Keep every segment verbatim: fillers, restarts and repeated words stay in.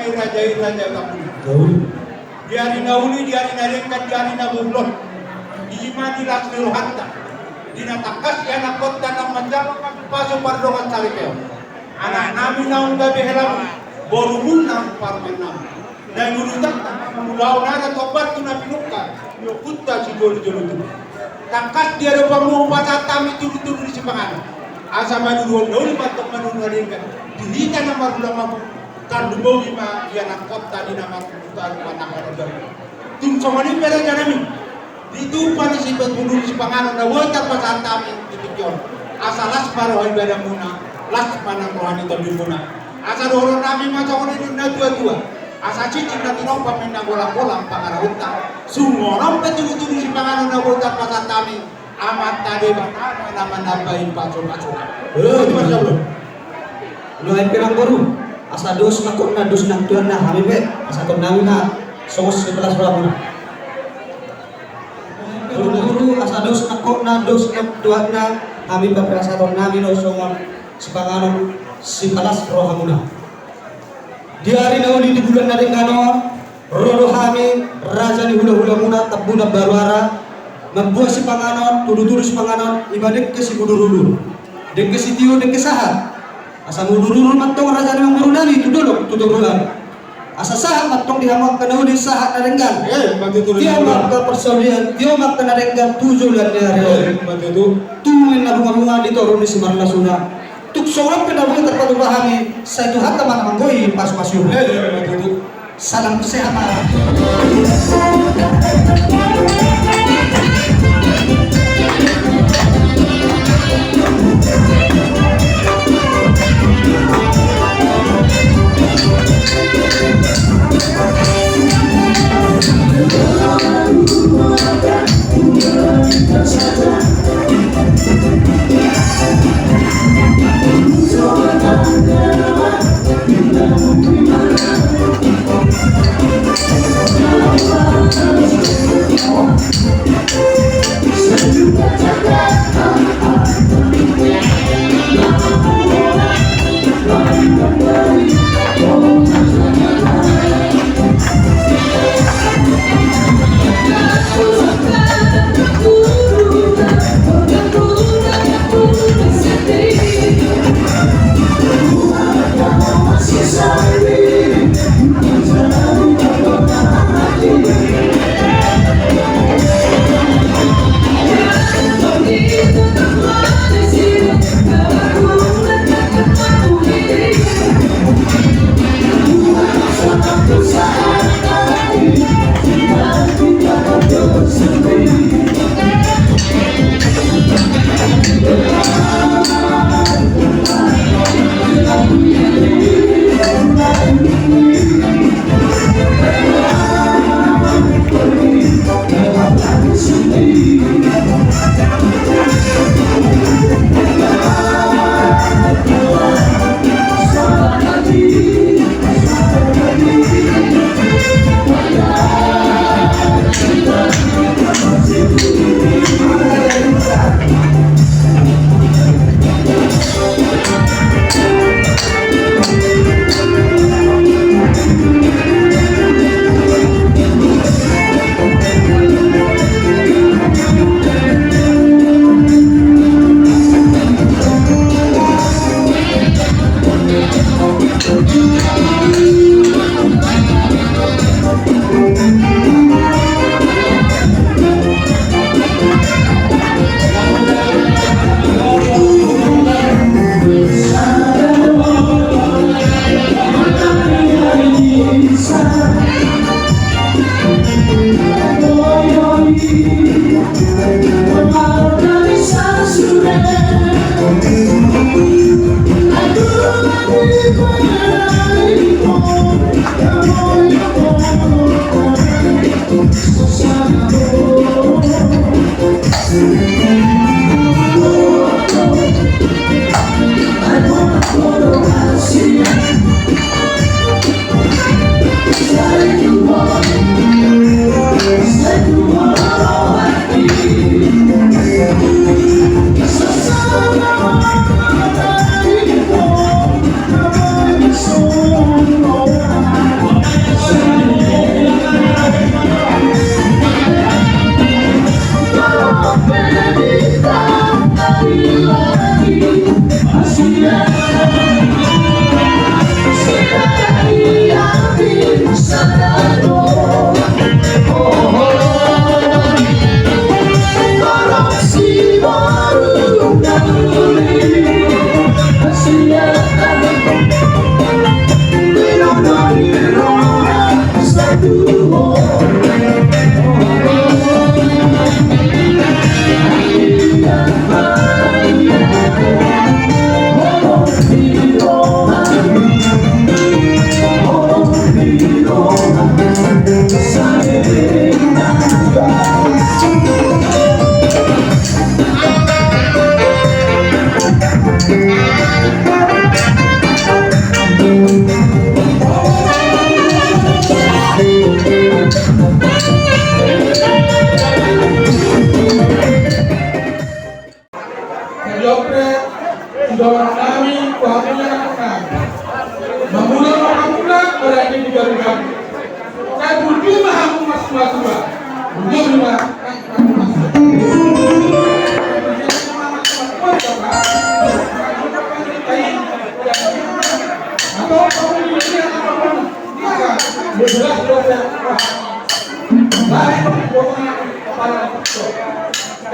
Raja i raja tambun. Di ari na uli, di ari na denggan, di ari na bohul on. Ima di las ni rohanta. Di na tangkas ianakkonta na manjalo pasu-pasu pardongansaripeon. Anaknami naung gabe helamu, borumu naung parumaennami. Na i urutan, mulaon adat hombar tu na pinungka ni ompunta sijolo-jolo tubu. Tangkas di adopanmu hupasahat hami tudu-tudu ni sipanganon. Asa manuruhon na uli mantong manuruhon na denggan. Di hita na marhula mamuk. Kan lumobi ma ianakkonta di na marhula mamuk. Tung songon i pe rajanami. Ditupa ni sipanganon na boi tarpasahat hami di tingki on. Asa las ma roha ibadanmuna, las ma nang roha ni tondimuna. Asa dohononnami ma songon i di na tua-tua. Asa sititi na tinompa ma i na golang-golang pangarahutna. Songon on pe tudu-tudu sipanganon na boi tarpasahat hami. Amanta Debata ma na manambai pasu-pasu. Eh, di masa ulo. Nuaeng pe nang boru. Asa dos nangkokna dos nang tuatna hami pe. Asa tonnami ma songon sipalas rohamuna. Boru-boru, asa dos nangkokna dos nang tuatna hami, pasahatonnami do songon sipanganon sipalas rohamuna. Di ari na uli di bulan na denggan on, ro do hami raja ni hula-hulamuna Tambunan Baruara, mamboan sipanganon, tudu-tudu sipanganon, ima dengke simudur-udur, dengke sitio, dengke sahat. Asa mudur-udur mantong raja ni amangborunami tu dolok tu toruan. Asa sahat mantong di hamu angka na uli sahat na denggan. Eh, ima tutu. Di hamu angka parsaulian, di hamu angka na denggan tu joloan ni ari on. Eh, ima tutu. Tung na bunga-bunga di toru ni simarlasuna. Tung songon on pe na boi tarpatupa hami, sai Tuhanta ma na manggoi pasu-pasu. Eh, ima tutu. Salam sehat.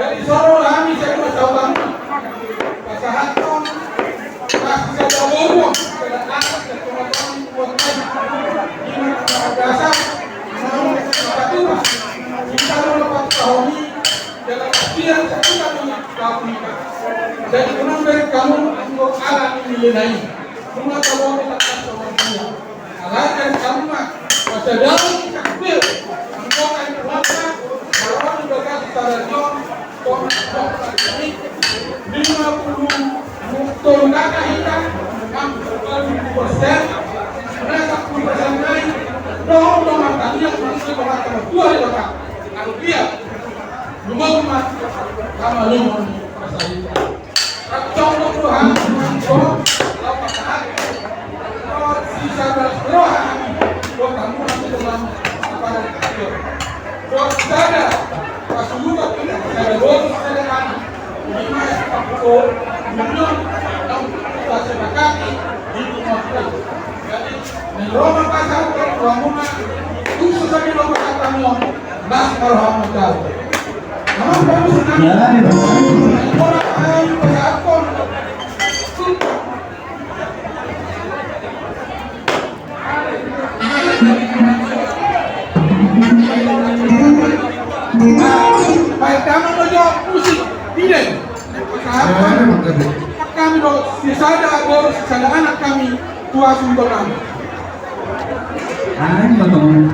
Jadi, saudara kami, saya mau tahu, pasahathon, kasih saya tahu, saya anak, saya cuma tahu, buat saya. Ini dasar, mau kita tuh, kita mau lepas tahun ini, dalam artian saya tidak punya, tidak punya. Jadi, menurut kamu, aku akan menilai. Nunga taboto tangkas saurnia. Alai angka i ma, pasadahon i sakbil, anggo angka i ma, maroni bagas sarajon, tong tong tong lima puluh tolu kata hita, hampir dua puluh persen, na sappulu persen nai, dohot dongan tani, manusia dongan tani tua di kota. Anggia, lumommat, sama lumon, pasal itu. Baik, damang do jo musik, Diden. Kami do sisada boru, sisada anak kami, tua sungkon nami. Ai ma tong.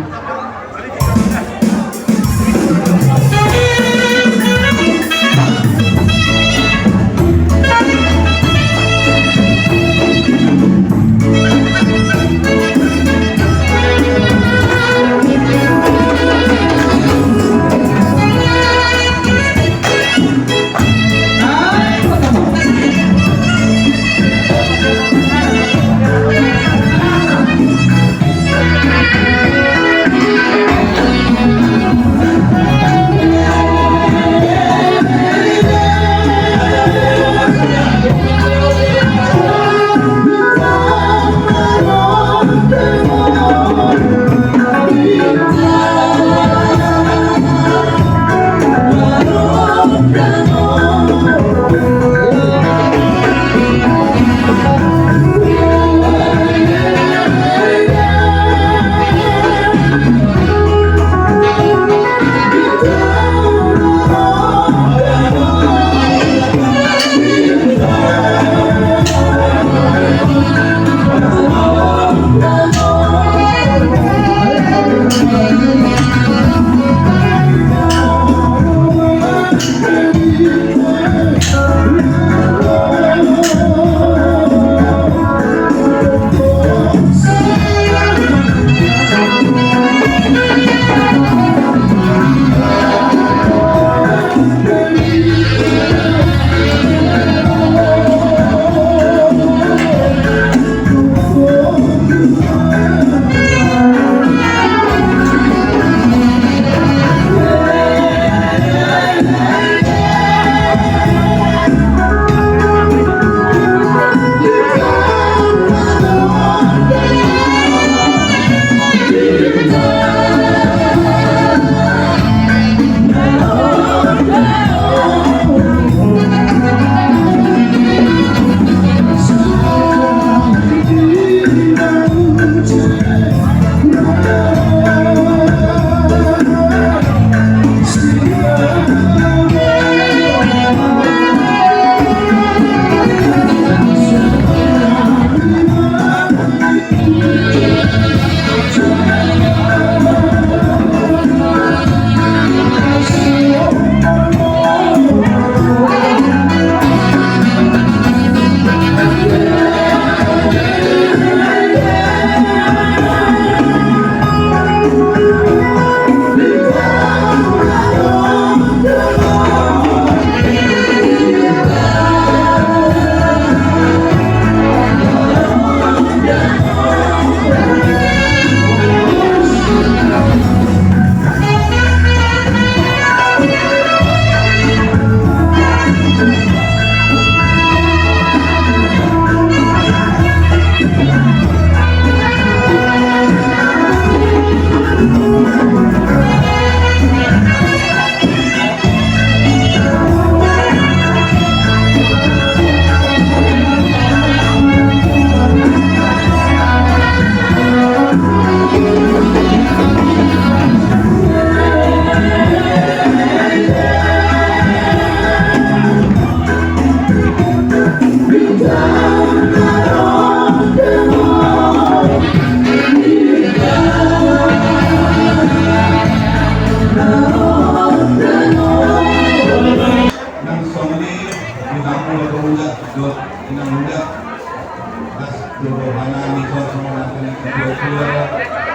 Nami songon na pinatua-tua,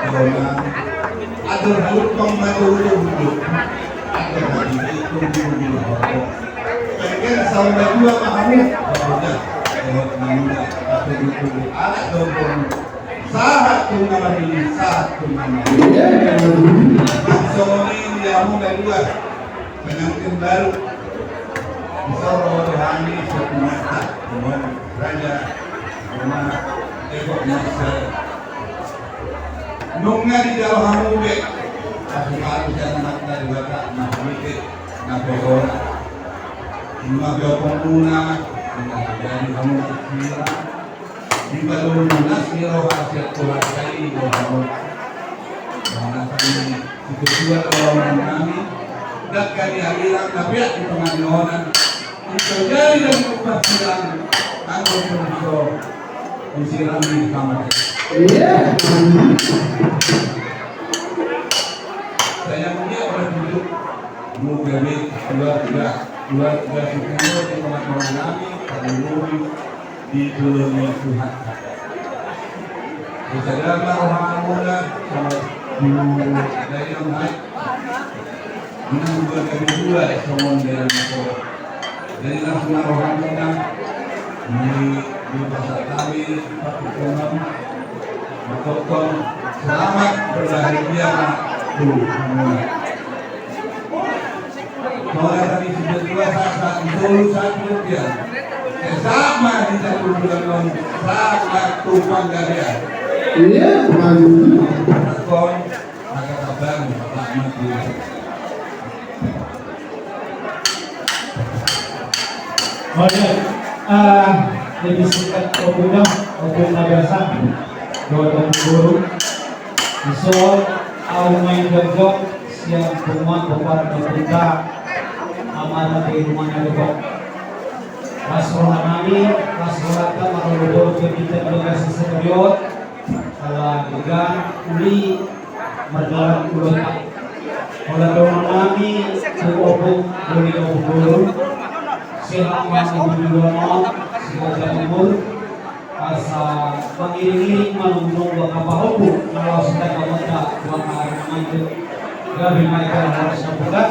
songon na atur halumpang ma tutu-tutu. Atur halumpang ma tutu-tutu. Pengen sama dua ma hamu. Songon na, songon na, atur tutu-tutu. Anak dompong. Sahat tu na marili, sahat tu na marili. Songon i di hamu na dua. Pengantin baru. Bisa rohani sepenata. Raja, rumah, tengok masa. Nunga dijalo hamu be. Tapi harus jangan mata di mata, mata mikir, mata bola. Cuma biar pemuna, jadi hamu kira. Di balon munas ni roha siap Tuhan kali, roha. Mana kami Itu dua tolongan nami, dan kami aliran, tapi ya di tengah nona. Itu jadi dan kupas silang, anggo pun so, usiran di kamar. Iya. Saya punya orang duduk, mau gawe keluarga, keluarga syukur di tengah-tengah nami, kami di Tuhan. Bisa dapat rohamuna sama guru dari yang lain. Ini juga dari dua, songon dari yang lain. Jadi langsung rohamuna. Ini di pasar kami, Pak Ketua. Selamat berbahagia, Pak. Tuh, hamuna. Mauliate ma di si Ketua, sahat-sahat di solu, sahat di rupiah. Eh, sahat ma di satu bulan on, sahat-sahat tu panggabean. Iya, maju. Kon, agak abang, Pak Mati. Oke, eh, jadi singkat, Obu, Obu Nagasa, dua tahun guru, di Solo, au main jogjo, sian punguan Kabupaten Kuta, amana di rumahnya depan. Las roha nami, las roha ta, marolopolop ke kita di lokasi stadion, ala degan uli mardalan ulota. Holan dohonon nami tu ompung, boli ompung guru, sehat ma ompung guru, sehat ma umur. Asa mangiring-iring manunggu-nunggu angka pahompu na laos datang mada tu angka ari na manjou. Gabe ma i dalan horas na bulat.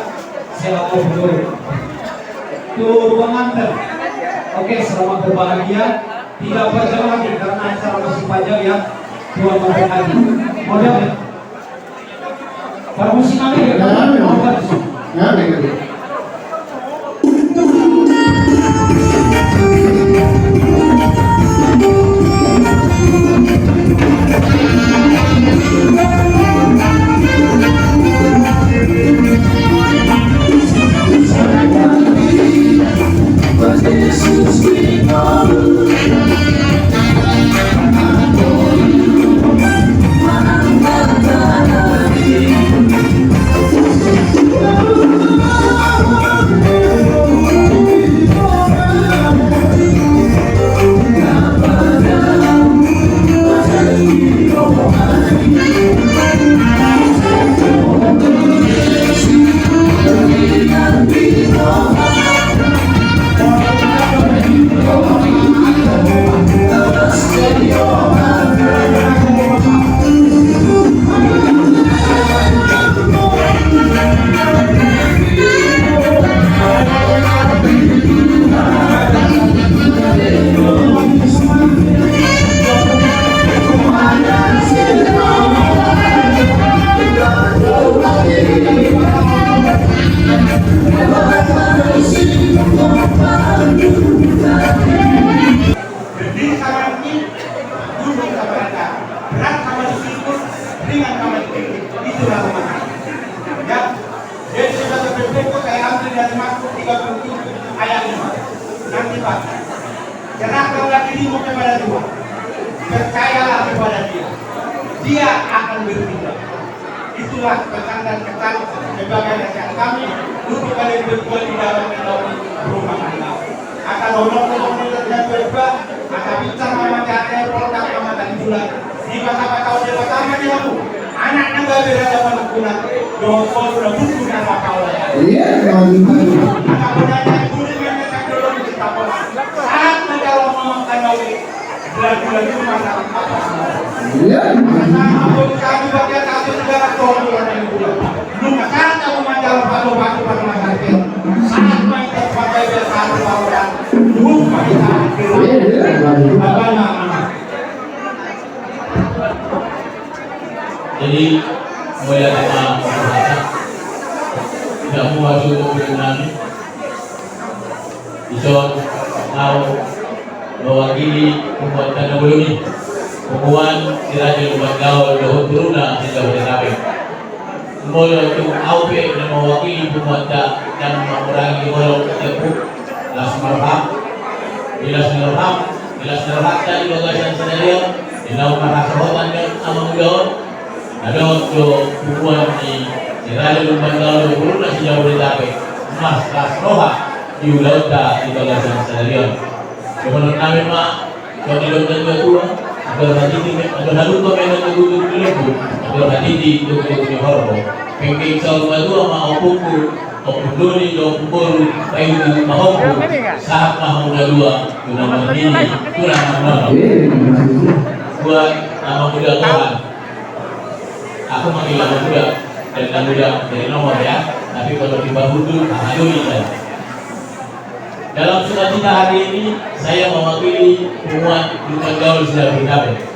Selamat, betul. Tu pengantin. Oke, selamat berbahagia. Tidak panjang lagi karena acara masih panjang ya. Tuhan memberkati. Modal ya. Parmusik nami ya, ya, ya. Parmusik. Ya, ya, ya. Berdiri sama tinggi, duduk sama rendah, berat sama disikut, ringan sama dipikul. Itulah rumah tangga. Ya. Jadi, saudara, berikut saya ambil dari Mazmur tiga puluh tujuh ayat lima. Nanti, Pak, serahkanlah dirimu kepada Tuhan. Percayalah kepada Dia. Dia akan bertindak. Itulah pesan dan kesan sebagai nasihat kami untuk kalian berdua di dalam mengatur rumah tangga. Asa dohononku, dohononku, dohononku, asa binsar ma mata ni ari, poltak ma mata ni bulan. Dipasapasao Debata ma di hamu anak na gabe, raja panungkunan, dohot boru na bungkun na papaulai. Iya, mantap. Asa poda ni ari, buri ma na sandolon di sitaponan. Sahat ma jala mamangkan na uli. Berarti Jadi, mulai dari, tidak mau masuk ke nami. Dison, au mewakili punguanta na bolon i, punguan di Raja Lumban Gaol dohot boruna se-Jabodetabek. Molo tung au pe na mewakili punguanta, ndang mangurangi holong, tiap las ni roha, las ni roha, las ni rohanta di bagasan sadari on, di na marhasohotan ni amang uda on. Adong do punguan ni Raja Lumban Gaol dohot boruna se-Jabodetabek, marlas roha di ulaonta di bagasan sadari on. Dohonon nami ma, songon nidok ni natua-tua, andor hatiti, andor halumpang ma inna togutogu ni lombu, andor hatiti togutogu ni horbo. Penggeng saur matua ma ompungku, ompung doli dohot ompung boru, paihutihut ma hompu, sahat ma hamu na dua tu na marnini, tu na marnono. Buat amang uda, Tuhan. Aku manggil nama muda, dan nama muda dari nomor, ya. Tapi kalau di Bahundul, Pak Doli, saya. Dalam sukacita hari ini, saya mewakili punguan Lumban Gaol se-Jabodetabek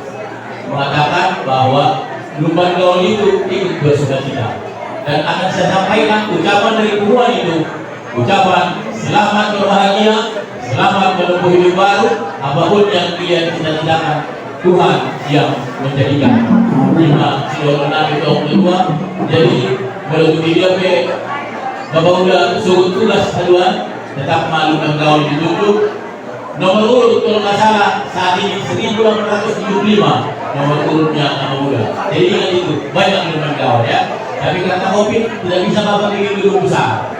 mengatakan bahwa Lumban Gaol itu ikut bersukacita. Dan akan saya sampaikan ucapan dari punguan itu. Ucapan selamat berbahagia, selamat menempuh hidup baru, apapun yang kalian cita-citakan, Tuhan yang menjadikan. Ima sidohonon nami tu amang uda. Jadi, molo tung dia pe Bapak uda sogot tugas haduan, tetap ma Lumban Gaol ditunjuk. Nomor urut, kalau nggak salah, saat ini seribu delapan ratus tujuh puluh lima nomor urutnya amang uda. Jadi ingat itu, banyak Lumban Gaol, ya. Tapi karena covid, tidak bisa Bapak bikin gedung besar.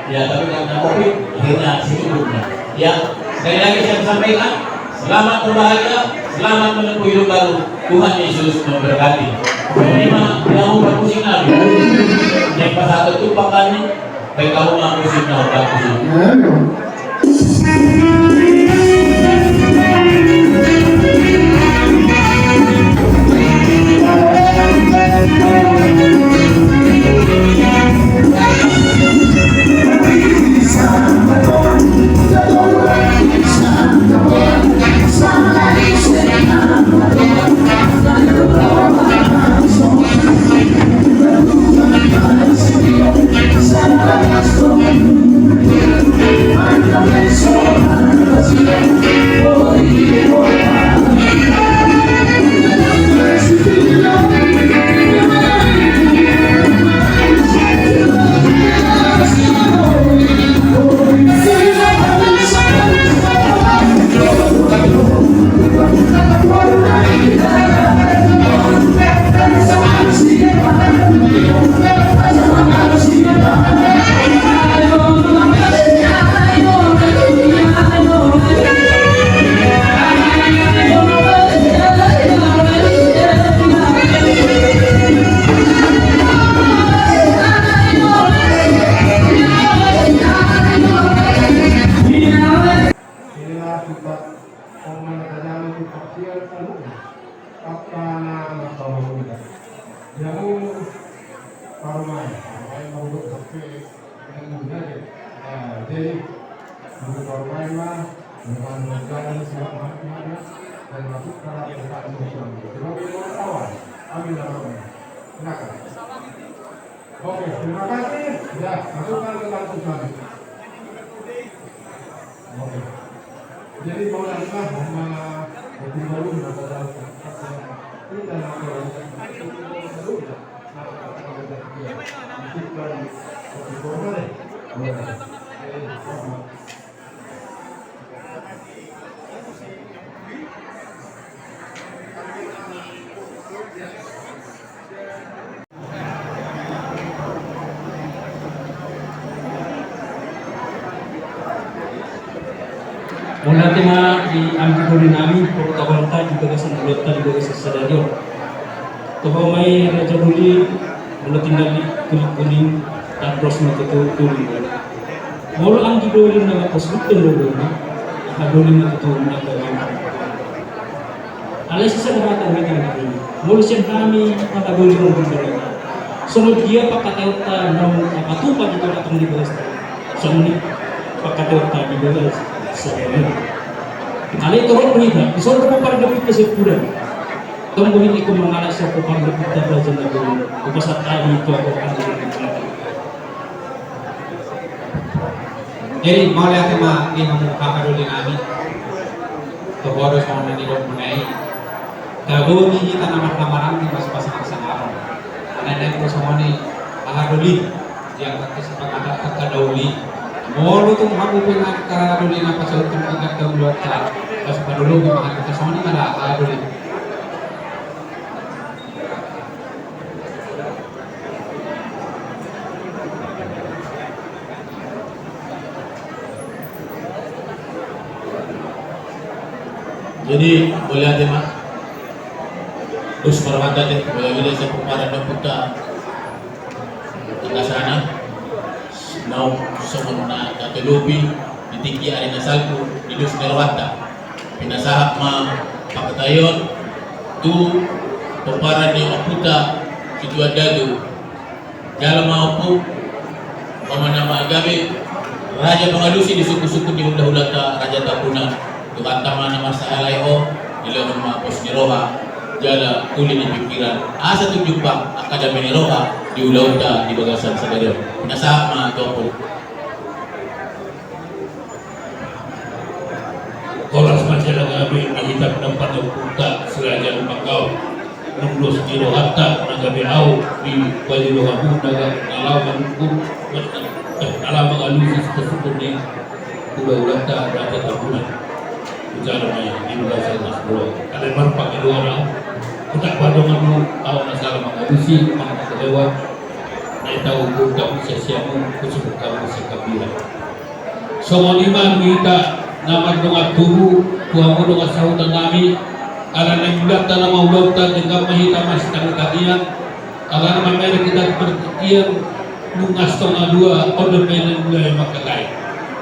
Ya, tapi karena covid, akhirnya secukupnya. Ya, sekali lagi saya sampaikan, selamat berbahagia, selamat menempuh hidup baru. Tuhan Yesus memberkati. Terima kasih, musik nami. Yang pas satu tuh pakannya, baik kamu nggak musik, nggak musik. Inilah sifat orang yang terjadi di parsial saluhutna. Apa nama kau muda? Jamu parmai, parmai mau duduk sampai dengan muda deh. Nah, jadi, jamu parmai mah, dengan muda ini siap banget, ya. Dan masuk pada tempat musuh. Coba kita kawan, ambil nama. Silakan. Oke, terima kasih. Ya, masukkan ke kantung kami. Oke. Jadi, mau lanjutkan sama Kopi Baru, Bapak Baru. Kita mau lanjutkan. Kopi Baru deh. Boleh. Jadi, sama. Mauliate ma di anggi doli nami, protokolta di bagasan ulaonta di bagasan sadari on. Toho ma i Raja Doli, molo tinggal di kuning-kuning, tandros ma tutu doli. Molo anggi doli na mangkos bukan doli, aha doli ma tutu na. Alai sisada hata hata na tolu. Molo sian hami hata doli naung di barita. Songon dia pangkataionta naung patupa di tongah tongah ni bagasta. Songon i pangkataionta di bagas sadari on. Alai torop do hita, di son do pomparan ni ompunta sian Pudan. Tong do hita ingkon mangalap sian pomparan ni ompunta Raja Nagori. Upasahat hami tu ahu ahu. Jadi mauliate ma di hamu haha doli nami. Tu ho do songon na nidok muna i. Tabo ni hita na marhaha maranggi, pasupasu na sangaran. Alana i do songon i haha doli. Diangkat kesepakatan haha doli. Molo tung hamu pe na haha doli na pasaut tu angka daulata. Pas padolobi ma hita songon i ma da haha doli. Jadi mauliate ma. Dos ma rohanta, mauliate ma sian pomparan ni ompunta. Tangkas na naung songon na tatelopi di tingki ari na salpu di dos ni rohanta. Pinasahat ma pangkataion tu pomparan ni ompunta situan datu. Jala ma ompung, pamanama gabe raja pangalusi di sungkun-sungkun ni hulahulanta Raja Tambunan. Tuhanta ma na marsahalai ho, dilehon ma pos ni roha jala uli ni pingkiran, asa tung jumpang angka dame ni roha di ulaonta di bagasan sadari on. Pinasahat ma tu ompung. Horas ma jala gabe ma hita na pinompar ni ompunta si Raja Lumban Gaol. Nungnga dos ni rohanta na gabe ahu dipajolo hamu na laho manungkun, eh, na laho mangalusi sungkun-sungkun ni hulahulanta Raja Tambunan. Jala ma i di bagasan na salpu on. Alai marpangidoan ahu, unang pe dongan ahu na sala mangalusi, manang na lewat, na i tahu buntang siasiamu, husuhut hamu sian hambirang. Songon i ma di hita na mardongan tubu, tu hamu dongan sahuta nami, alana i mulanta nama ulaonta, denggan ma hita masitangitangian, alana mamere hita di partingkian, nunga sitongah dua on do pe na mulai mangkatai.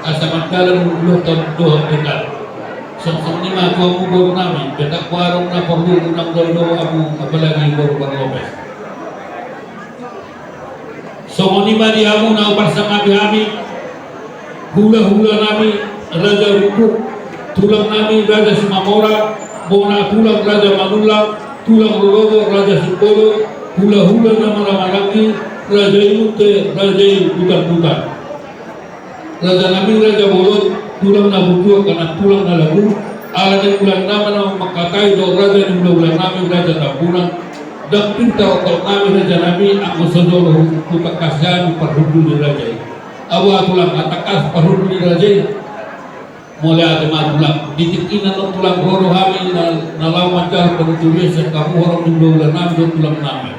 Asa mardalan ulaonta dohot denggan. Songon i ma tu hamu boru nami, betangko adong na porlu unang dolo hamu, apalagi boru Parlopes. Songon i ma di hamu na huparsangapi hami, hulahula nami Raja Rukuk, tulang nami Raja Simamora, bona tulang Raja Manullang, tulang rorogo Raja Simbolon, hulahula na marhahamaranggi, raja i Munte, raja i Butarbutar. Raja nami Raja Bolon, tulang na butuak, anak tulang na lagu, ala ni tulang nama na mangkatai do raja ni hulahula nami Raja Tambunan, ndang pinta otot nami raja nami, anggo so jolo hutangkasi hami parhundul ni raja i. Ahu tulang, tangkas parhundul ni raja i. Mauliate ma tulang, di tingki na on tulang ro do hami na, na laho manjalo panuturion sian hamu horong ni hulahula nami dohot tulang nami.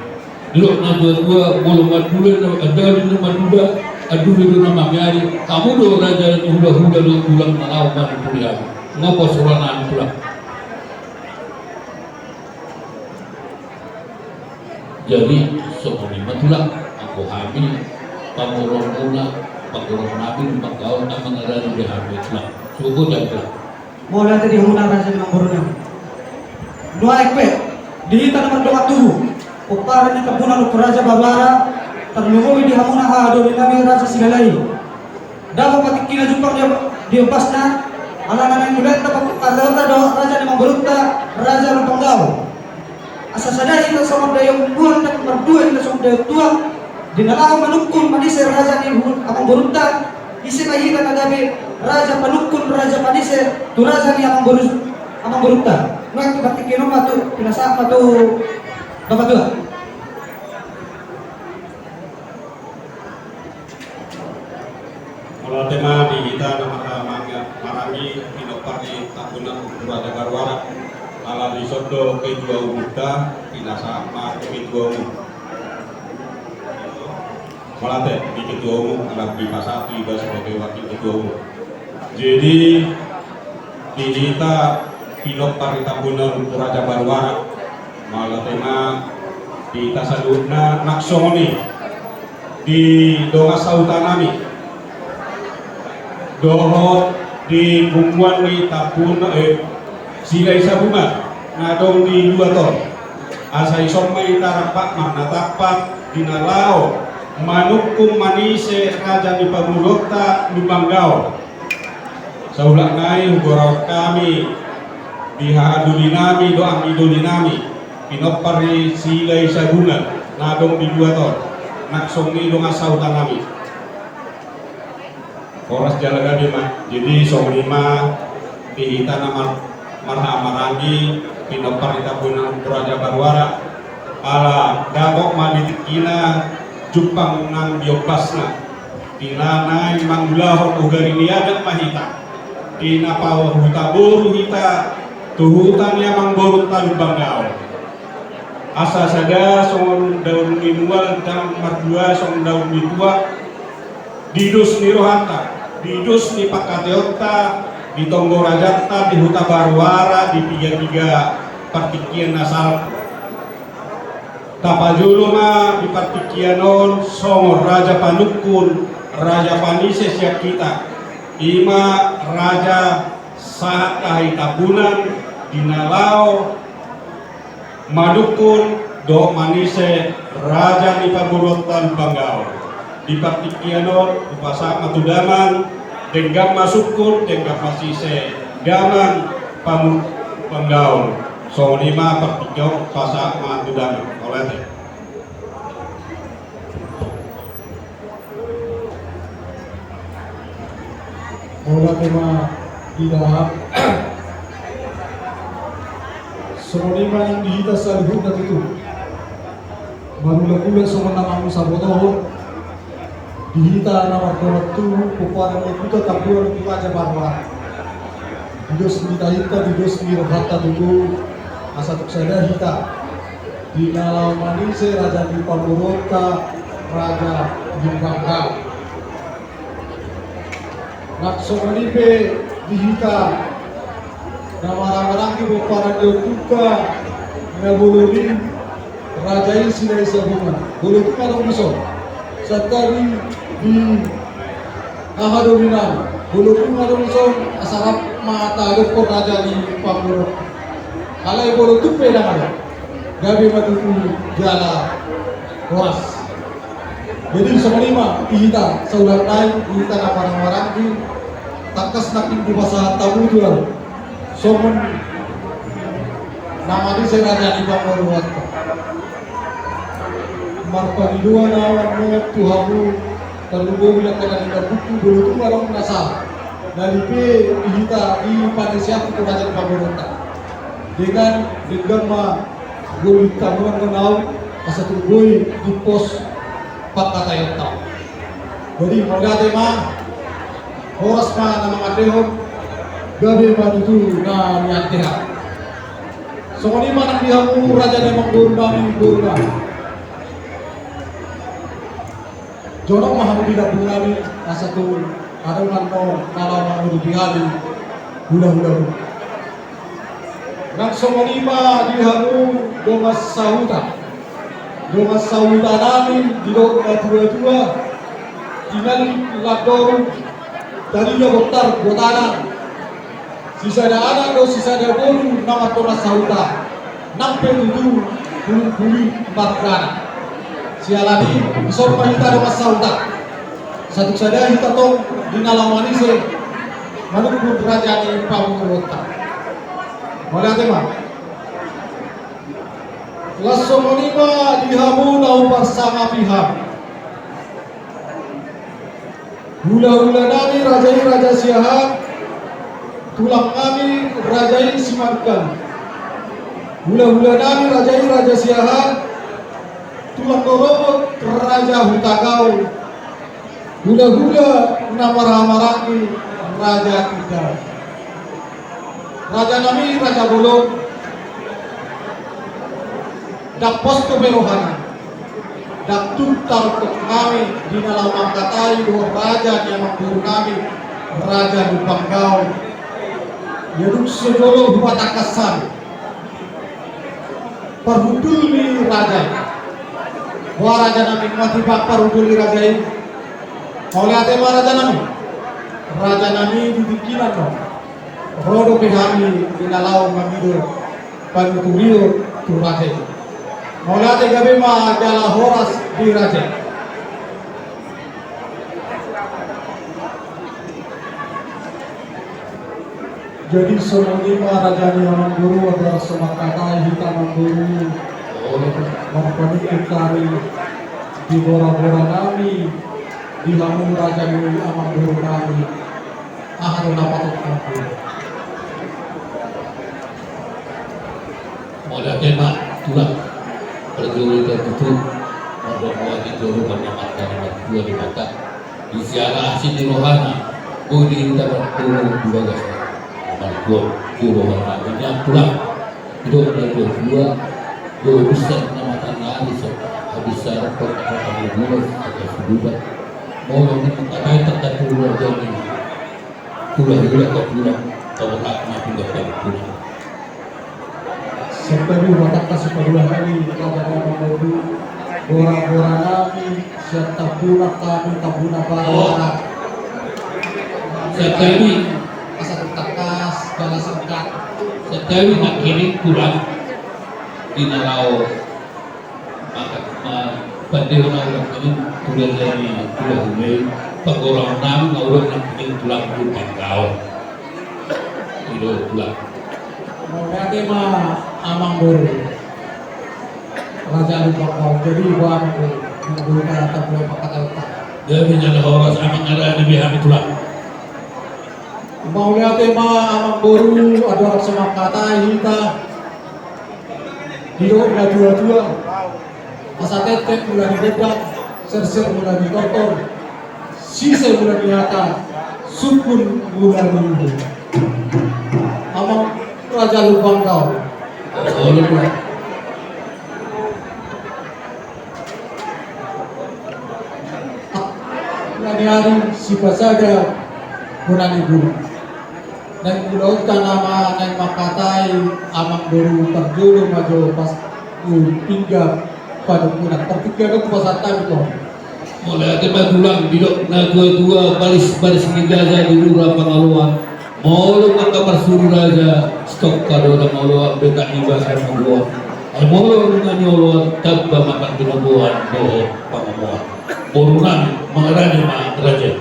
Didok na tuatua, molo mandula na, andali na manduda, anduli do na mamiari, hamu do raja ni hulahula dohot tulang na laho manuturi hami. Nga pos roha nami tulang. Jadi songon i ma tulang, anggo hami pamoruonmuna, pamoruon nami di Lumban Gaol, na mangarani di hami tulang. Sugo dan tulang. Mauliate di hamuna raja ni amangboru nami. Nuaeng pe di hita na mardongan tubu, pomparan ni Tambunan Ompu Raja Baruara, tarlumobi di hamuna haha doli nami Raja Silalahi. Dapot patikki na jumpang di, di ombasna, alana naeng mulai ta pakukarata dohot raja ni amangborunta Raja Lumban Gaol. Asa sada hita songon daion buan, ndang mardua hita songon daion tuak. Di na laho manungkun manise raja ni hu-, amangborunta, ise ma hita na gabe raja panungkun, raja panise tu raja ni amangboru-, amangborunta. Nuaeng tu patikki on ma tu, pinasahat ma tu Bapa Tua. Mauliate ma di hita na marhaha maranggi, pinompar ni Tambunan Ompu Raja Baruara. Ala dison do ketua umumta, pinasahat ma tu ketua umum. Mauliate di ketua umum, ala dipasahat tu iba sebagai wakil ketua umum. Jadi di hita pinompar ni Tambunan Ompu Raja Baruara, mauliate ma di hita saluhutna, nang songon i di dongan sahuta nami dohot di punguan ni Tambunan, eh, Silahisabungan, Na adong di luat on. Asa ison ma hita rap marnatampak di na laho manungkun manise raja ni pamoruonta Lumbangaol. Saulak nai hugoraon hami di haha doli nami dohot anggi doli nami, pinompar ni Silahisabungan na adong di luat on, nang songon i dongan sahuta nami. Horas jala gabe ma. Jadi songon i ma di hita na mar-, marhaha maranggi, pinompar ni Tambunan Raja Baruara. Ala dapot ma di tingkina jumpang nang di ombasna. Di na naeng mangulahon ugari ni adat ma hita. Di na pahuta boru hita tu huta ni amangborunta Lumbangaol. Asa sada songon daun ni mual, ndang mardua songon daun ni tuak. Di dos ni rohanta, di dos ni pangkataionta, di tonggo rajanta, di huta Baruara, di piga-piga partingkian na salpu. Tapajolo ma di partingkian on songon raja panungkun, raja panise sian hita. I ma raja sahat haha i Tambunan di na laho manungkun dohot manise raja ni pamoruonta Lumbangaol. Di partingkian on hupasahat ma tu damang, denggan ma sungkun, denggan ma sise, damang pamoruon Lumbangaol. Songon i ma partingkian on, hupasahat ma tu damang. Mauliate. Mauliate ma di damang. Songon i ma nang di hita saluhutna tutu. Marulakulak songon na mangusabotohon di hita na mardongan tu pomparan ni Ompunta Tambunan Ompu Raja Baruara. Di dos ni tahinta, di dos ni rohanta tutu, asa tung sada hita di na laho manise raja ni pamoruonta Raja Lumbangaol. Nang songon i pe di hita na marhaha maranggi pomparan ni ompunta na bolon i, raja i Silahisabungan. Bolon i nunga adong dison. Santabi di haha doli nami. Bolon i nunga adong dison, asa rap ma tadokkon raja ni pamoruon. Alai bolon tung pe ndang adong. Gabe ma tutu jala horas. Jadi songon i ma di hita saulak nai, di hita na marhaha maranggi, tangkas nangkin dipasahat hamu tu au songon na manise raja ni pamoruonta. Marpangidoan au annon tu hamu, tarlumobi langkanan ni ompunta, molo tung adong na salah nang pe di hita, di panise hamu tu raja ni pamoruonta. Dengan denggan ma, goli tamuan nang au, asa tung boi dipos pangkataionta. Jadi mauliate ma, horas ma na mangandehon, gabe ma tutu na niandehan. Songon i ma nang di hamu raja ni amangboru nami, boru nami. Jonok ma hamu di lambung nami, asa tung adong annon na laho mangurupi hami hulahulamu. Nang songon i ma di hamu dongan sahuta. Dongan sahuta nami, didok natuatua, tinallik landoru, tadila bontar gotana, sisada anak dohot sisada boru na mardongan sahuta, nang pe tutu bulung puli margana. Siala ni i, dison ma hita dongan sahuta. Satung sada hita tong di na laho manise manungkun raja ni pamoruonta. Mauliate ma. Laos songon i ma di hamu na huparsangapi hami. Hulahula nami raja i Raja Siahaan, tulang nami raja i Simanungkalit. Hulahula nami raja i Raja Siahaan, tulang rorobot Raja Hutagaol. Hulahula na marhaha maranggi Raja Tindaon. Raja nami, raja bolon, ndang pos dope rohanami. Ndang tung tarungkot hami di na laho mangkatai dohot raja ni amangboru nami, Raja Lumbangaol. Ia dung so jolo hupatangkas hami parhundul ni raja i. Boha raja nami, mauliate ma parhundul ni raja i. Mauliate ma raja nami. Raja nami, di tingki on ro dope hami di na laho mangido Panuturio tu raja i. Mauliate, gabe ma jala horas di raja i. Jadi songon i ma raja ni amangboru, asa mangkatai hita amangboru. Marpanungkun hami di gora-gora nami, di hamu raja ni amangboru nami. Aha do na patut hami. Mauliate ma tulang. Parjolo hita tutu mardomu di jolo, mardomu di martua di mata. Di siala asi ni rohana, boi di hita mardomu di bagas. Mardomu di rohana, di tulang. Didok na dua-dua, dua besar na mata nari so, habis sarap kota kota dua, kota sudah. Mau yang mengkatai tak terlalu jauh ini. Tulang-tulang kau tulang, kau tak mati gak kau tulang. Sampai di rumah tangga suka dua hari, kita jangan menunggu. Gora-gora nami, siap tabuna kami, tabuna para. Siap kami. Asa tangkas, jala singkat. Siap kami, nak kirim tulang. Di na laho. Maka, ma, pandehon nami tulang, jadi tulang hulei, pagorahon nami, na ulang nangkining tulang hulei panggaon. Ido tulang. Mauliate ma amangboru. Raja Lumban Gaol, jadi iba amangboru. Amangboru na tatap mulai pakata utak. Jadi jala horas amang, ada di hami tulang. Mauliate ma amangboru, adong asa mangkatai hita. Didok na tua-tua, asa tetek mula ni gondang, serser mula ni tortor, sise mula ni hata, sungkun mula ni uhum. Amang Raja Lumban Gaol. Olo, Tuan. Mula ni ari sipasada bona ni guru. Naeng mulaonta nama naeng mangkatai amangboru, parjolo ma jo pas tu pinggan panungkunan. Partingkian on pasahat hami tu ho. Mauliate ma tulang, didok na tua-tua, baris-baris ni gaja di lura pangaloan. Molo angka parsuru raja, stok kadona molo ambek tak iba hai magoan. Ai molo nunga ni oloan, tamba ma angka tinoboan dohot pangomoan. Boru nami, mangarani ma raja.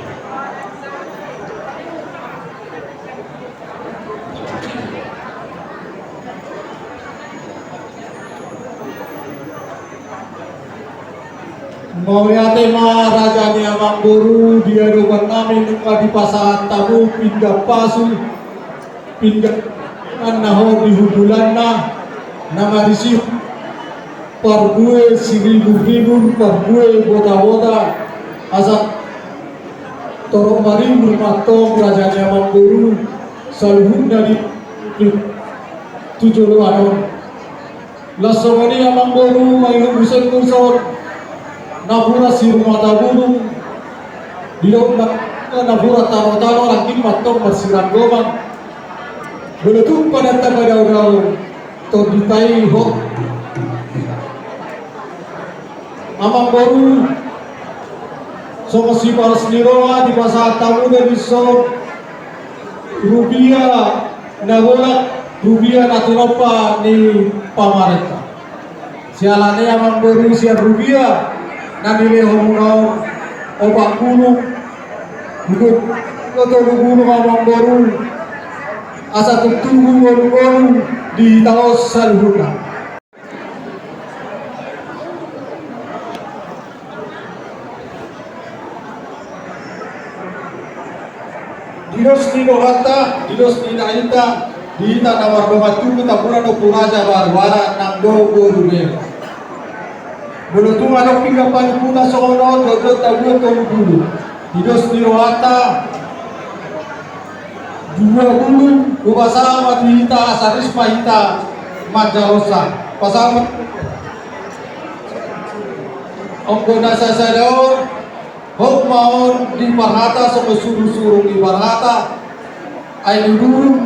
Mauliate ma raja ni amangboru, di adopan nami nunga dipasahat hamu pinggan pasu, pinggan na hot di hundulanna, na marisi parbue siribur-ribur, parbue bota-bota, asa torop maribur ma antong raja ni amangboru, saluhutna di, di tu joloan on. Laos songon i amangboru, ai hobus ni son napuran Sirumata Bulung, didok na, napuran tano-tano, rangging ma antong marsiranggoman. Molo tung pada tapadao-dao, tor ditai ho. Amangboru, songon sipalas ni roha dipasahat hamu do dison rupia na bolak, rupia na tinompa ni pamarenta. Siala ni i amangboru, sian rupia na nilehon muna on opat pulu, huhut tolu pulu amangboru, asa tung tubu ngolu-ngolu di hita on saluhutna. Di dos ni rohanta, di dos ni inanta, di hita na mardongan tubu, Tambunan Ompu Raja Baruara nang dohot boru Bero. Molo tung adong pinggan panungkunan songon on, dohot-dohot tabuan tolu pulu. Di dos ni rohanta, dua pulu, hupasahat ma tu hita, asa ris ma hita manjalosa. Pasahat ma. Anggo na sasada on, hot ma on di parhata, songon surung-surung ni parhata. Ai duduk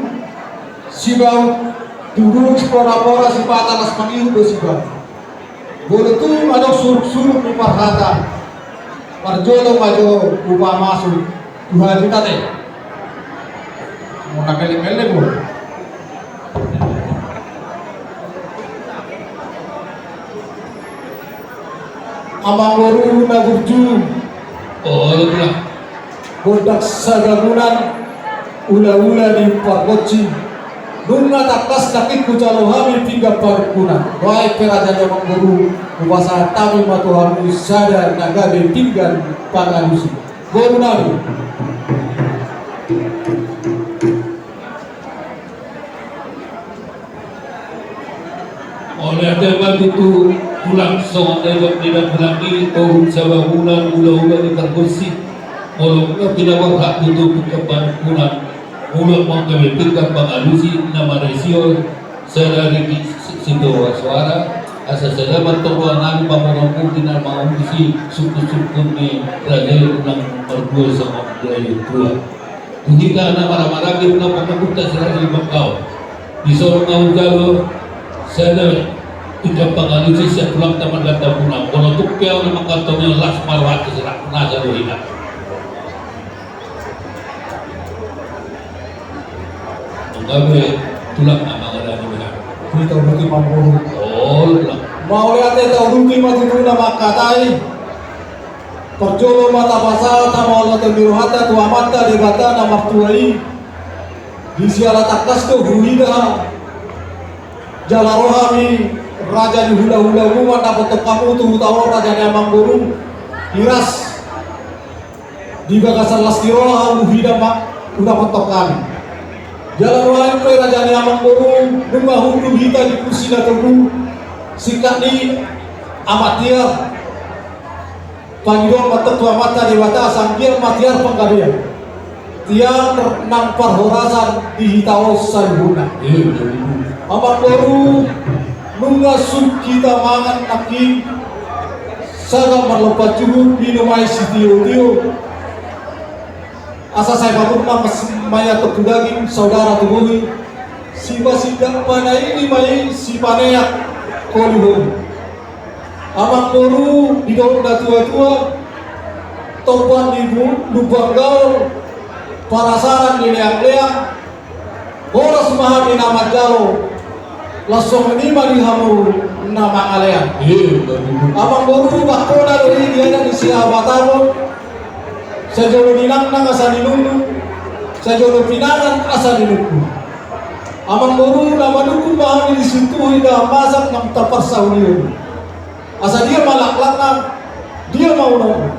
sibaut, duduk sipora-pora sipata, las mangihut do sibaut. Molo tung adong surung-surung ni parhata, parjolo ma jo hupamasuk tu hajut ate. Molo na mele-mele bo. Amangboru na burju. Olo, Tulang. Gondang sagamunan, ulaula ni pargonsi. Nunga tangkas nangkin hujalo hami pinggan panungkunan. Baen pe raja ni amangboru, hupasahat hami ma tu hamu sada na gabe pinggan pangalusi. Boru nami. Mauliate ma tutu, Tulang, songon na didok ni Datulang i, tohut sabangunan, ulaula ni pargonsi. Molo nunga pinaborhat tutu pinggan panungkunan, molo nunga gabe pinggan pangalusi, na marisi on sada rigi si-, sitio soara, asa sada ma tonggo nami pamoruonmuna na mangalusi sungkunsungkun ni raja i, unang mardua songon raja i tua. Tu hita na marhahamaranggi, na pangapunta si raja i bangkaon. Dison ma hujalo sada pinggan pangalusi sian Tulangta Margantamuna. Molo tung pe ahu na mangkatong i, las ma rohanta, sirang nasa do hita. Nunga be, Tulang, na mangalani be. Hita uduti ma boru. Olo, Tulang. Mauliate, tauduti ma tutu na mangkatai. Parjolo ma tapasahat hamaolatan ni rohanta tu Amanta Debata na martua i. Di siala tangkas do huida jala ro hami raja ni hulahulamu mandapothon hamu tu huta on, raja ni amangboru. Iras di bagasan las ni roha huida ma hudapothon hami. Jala ro hami pe, raja ni amangboru, nunga hundul hita di kursi na togu, singkat ni Amak Tiar. Pangidoan ma antong tu Amanta Debata asa anggiat ma tiar panggabean, tiar nang parhorasan di hita on saluhutna. Amangboru, nunga sungkun hita mangan nangkin sagat marlompan juhut, minum aek sitiotio. Asa sai pamurna mas-, maiathon tu daging, saudara tu bohi, sipasindak panaili ma i, sipaneang holiholi. Amangboru, didok natuatua, tomban ni bu-, lumbang gaol, parasaran ni leangleang, horas ma hami na manjalo, laos songon i ma di hamu na mangalean. Amangboru, bangkona do i di adat ni Sihabatanon, sai jolo ninangnang asa ninungnung, sai jolo pinangan asa ninungnung. Amangboru, na manungkun ma hami di sintuhu ni dahahang masak nang taparsaulihon. Asa dia ma laklakna, dia ma unokna,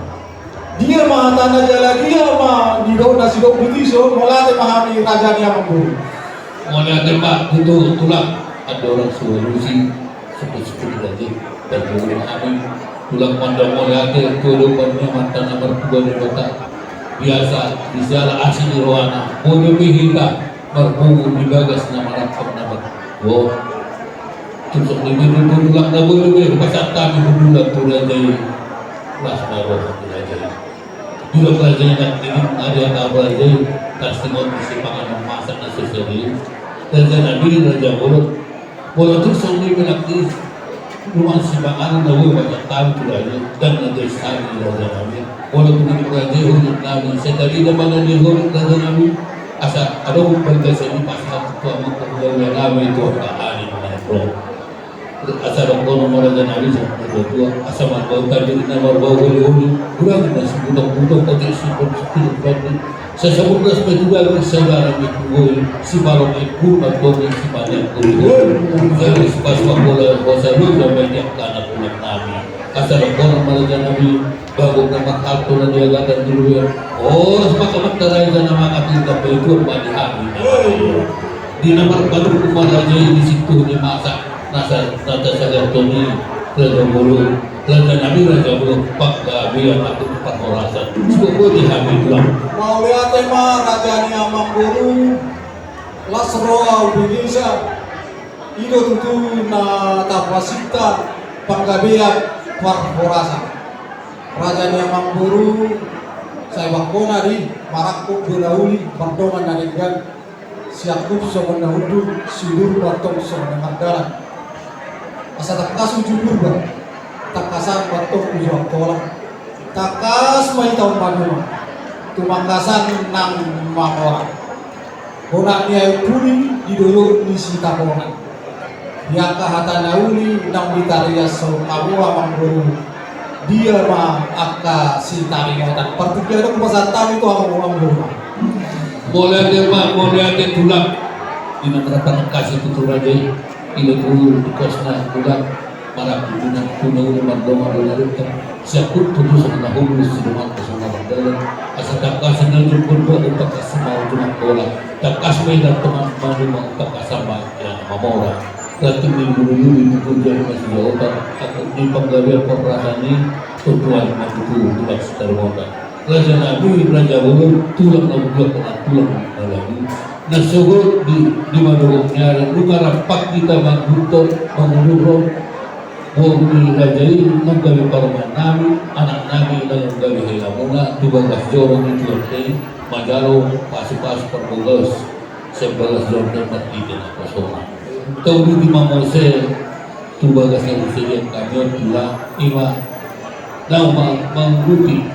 dia ma hatana jala dia ma nidokna, sidok buti so, mauliate ma hami raja ni amangboru. Mauliate ma tutu, Tulang, andorang so alusi, sungkunsungkun ni raja i, parjolo ma hami, Tulang, mandok mauliate tu adopan ni Amanta na martua Debata. Biasa, di siala asi ni rohana, boi dope hita marpungu di bagas na marangkup na martua. Tung songon i ma tutu, Tulang, na boi dope hupasahat hami hundulan tu raja i, las ma roha ni raja i. Didok raja i nangkin, na dihatahon raja i, tarsongon sipanganon masak na so serius. Raja nami, raja bolon. Molo tung songon i ma nangkin, nunga sipanganon na boi hupasahat hami tu raja i, ndang na jais hami, raja nami. Molo tung i raja i, hundul nami, sai tarida ma na di hundul, raja nami. Asa adong umbahen gasan i pasahat tu amang parjolo nami, tu angka ari na naeng ro. Asa dohonon ma, raja nami, songon na tua, asa marbau tabir na marbau holiholi, gurangi na sibutongbutongi, otik sibutongbutongi, sai saburnas ma tu daging, sai garam ma tu bohi, sipalomai pur ma tu bohi, sipaneang holiholi. Jala sipasuang bola hosa loja ma di angka na tulang nami. Asa dohonon ma, raja nami, bagok na marhalto na niagatan di luat. Horas ma angka amanta raja na mangapingkan, paituhon ma di hami na mangapingkan. Di na marpanungkun ma raja i di sintuhu ni masak na sa-, na tasagarhon i, raja bolon, raja nami, raja bolon, panggabean atik parhorasan. Sudah boti hami, Tulang. Mauliate ma, raja ni amangboru, las roha, ubi gisa. I do tutu na tapasinta, panggabean parhorasan. Raja ni amangboru, sai bangkona di, marangkup do na uli, mardongan na denggan, siangkup songon na hundul, siudur mantong songon na mardalan. Asa tangkas uju Purba, tangkasan mantong uju Angkola. Tangkas ma hita on maduma, tumangkasan nang mamora. Bona ni aek puli di dolok ni Sitapongan. Di angka hata na uli naung ditariashon hamu, amangboru. Dia ma angka sitaringotan partingkian on, hupasahat hami tu hamu, hamu. Mauliate ma, mauliate tulang. Di na marpanangkasi tu raja i, ilo tu, tu kosna tulang. Marangkup di na tuna ulu mardongan dona rutang. Siamput tu dosa na humulus, sidongan tu songon na mardalan. Asa tangkas na jumput do, tangkas ma ujung bola. Tangkas ma inang tongan manuma, tangkas ma inang mamora. Ranting ni bulu-bulu ni gunjang masih jawaban. Aku ni panggabean perasaan ni, tutuan matutu tulang sitarumotan. Raja nami, raja bolon, tulang na ujua kena tulang na lalu. Na sogot di, di madogok ni ari, nunga rampak kita mangguto, manguduro. Boru ni raja i, nunga gabe parumaen nami, anak nami, nunga gabe helamuna, tu bagas joro ni tuan i, manjalo pasu-pasu parbogas. Sian bagas joro ni marhite na pasona. Tau di ma muse, tu bagas na muse dia kami on tulang, ima naung ma-, mangurupi,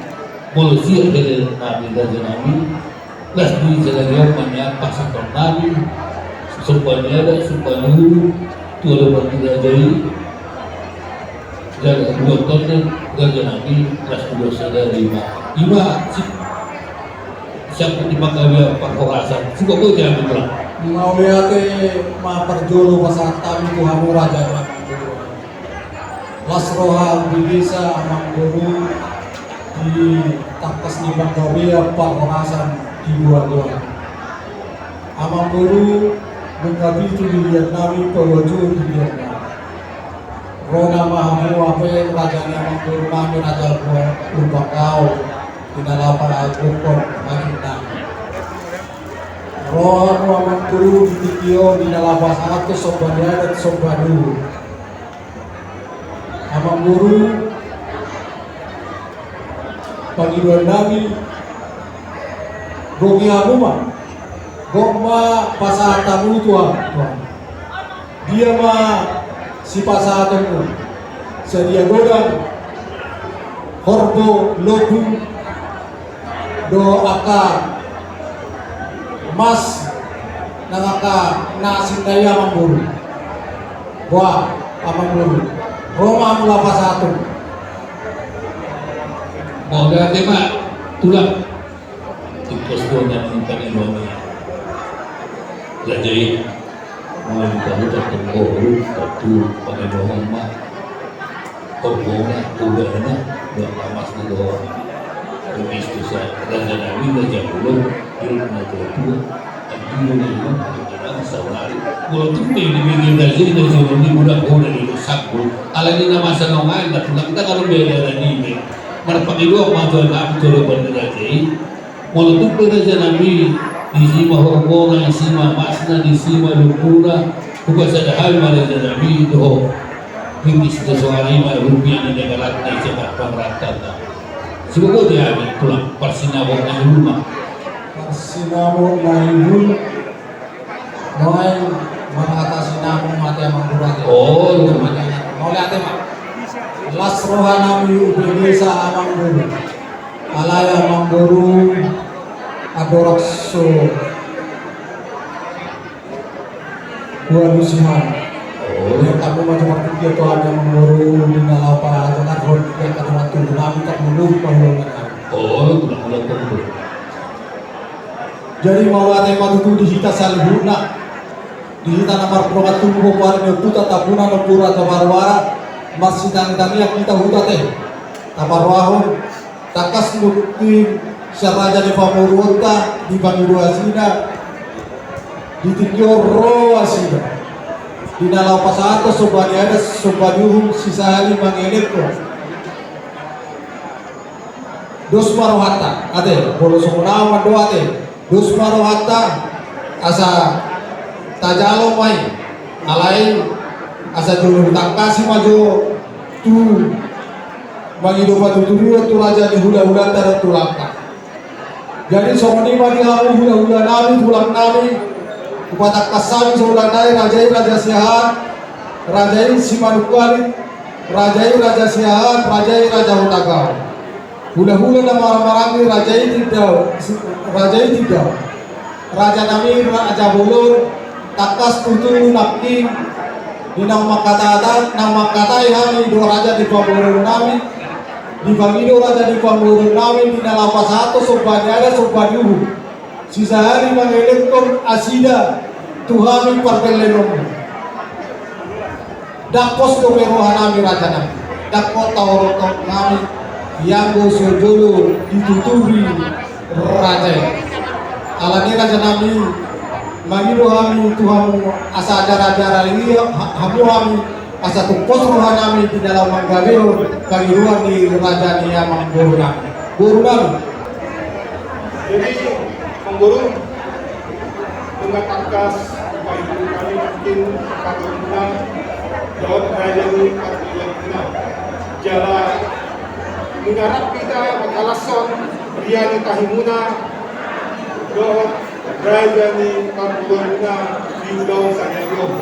molo sian hela nami raja nami, las di sadari on ma nian pasahaton nami, somba ni adat, somba ni uhum, tu adopan ni raja i, jaga dua tonden, raja nami, las dua sadari ma. Ima, si-, siapa di panggabean parhorasan, si koko dia ambil pulang. Mauliate ma parjolo pasahat hami tu hamu raja nami. Las roha bebesa amangboru di tangkas ni panggabean parhorasan di dua-dua. Amangboru, nunga pitu di liat nami, paboa juo di liat nami. Ro nama hamu ape raja ni amangboru nami, raja Lumban Gaol, di na laho pagokhon hagit nami. Ro hamu amangboru di tingki on, di na laho pasahathon somba ni adat, somba ni uhum. Amangboru, pangidoan nami, gok i hamu ma, gok ma pasahat hamu tu hamu, tu hamu. Dia ma sipasahatonmu, sadia godang, horbo, lombu, dohot angka mas, nang angka na asing na i amangboru. Boha, amangboru. Ro ma hamu laho pasahathon. Mauliate ma, tulang. Tingkos do na ni pangidoan ni raja i. Molo di pahuta tonggo huruf, tatu pangidoan ma. Horbo na, uda na, dua pamas na do. Tumis tu sa, raja nami, raja bolon, ilmu na tua-tua. Adilo na ilmu, ilmu na saudari. Molo tung pe di bege raja i, raja nami, uda, uda, di do sampul. Alani na masa nongan, na tulang, kita kalau beda ada ni, be. Marpangidoan ma tu anak, tu adopan ni raja i. Molo tung pe raja nami, disi ma horbona, disi ma masna, disi ma lombuna, hupasada hami ma raja nami, dohot. Pipis do soara i ma rupiah na dagalatna i, cepat pamarantana. Siboto di hami, tulang, parsinamot na i ma. Parsinamot na i. Nuaeng marhata sinamot ma ate amangboru ate. Oh. Mauliate ma. Las roha nami hubege sa amangboru. Alai amangboru andorang so hualusi hami. Oh. Ia tamu ma jomar tiga tu hami amangboru di na laho pajagar hon tiga kata matu nami tak menurut pahulongan nami. Oh, tulang, tulang, tulang. Jadi mauliate ma tutu di hita saluhutna, di hita na mardongan tubu, pomparan ni ompunta Tambunan, Ompu Raja Baruara, marsitangitangian hita huta ate. Taparrohahon, tangkas nunga sian raja ni pamoruonta, di pangidoan nasida, di tingki on ro nasida. Di na laho pasahathon somba ni adat, somba ni uhum, sisahali mangelekhon. Dos ma rohanta, ate, molo songon au mandok ate, dos ma rohanta, asa tajalo ma i, alai, asa jolo tangkasi ma jo, tu, mangido patuturion tu raja ni hulahulanta dohot tulangta. Jadi songon i ma di hamu hulahula nami, tulang nami, hupatangkas hami songon nai, raja i raja Siahaan, raja i Simanungkalit, raja i raja Siahaan, raja i raja Hutagaol. Hulahula na marhahamaranggi, raja i Tindaol, raja i Tindaol. Raja nami raja bolon, tangkas tutu nangkin, di naung mangkatahon, naung mangkatai hami dohot raja ni pamoruon nami, Dipangido raja ni pamoruon nami di na laho pasahathon somba ni adat somba ni uhum, sisahali mangelekhon nasida tu hami pargellengonmu. Ndang pos dope roha nami raja nami, ndang hot haholongan nami, ianggo so jolo ditutubi raja i. Alani raja nami, mangido hami tu hamu asa ajarajarai ha-, hamu hami, asa tung pos roha nami di na laho manggabehon pangidoan ni raja ni amangboru nami. Boru nami. Jadi, amangboru, nunga tangkas dipaihut hami nangkin pargellengonmuna dohot raja ni pargellengonmuna. Jala nunga rap hita manghalashon ria ni tahimuna dohot raja ni pargellengonmuna di ulaon sadari on.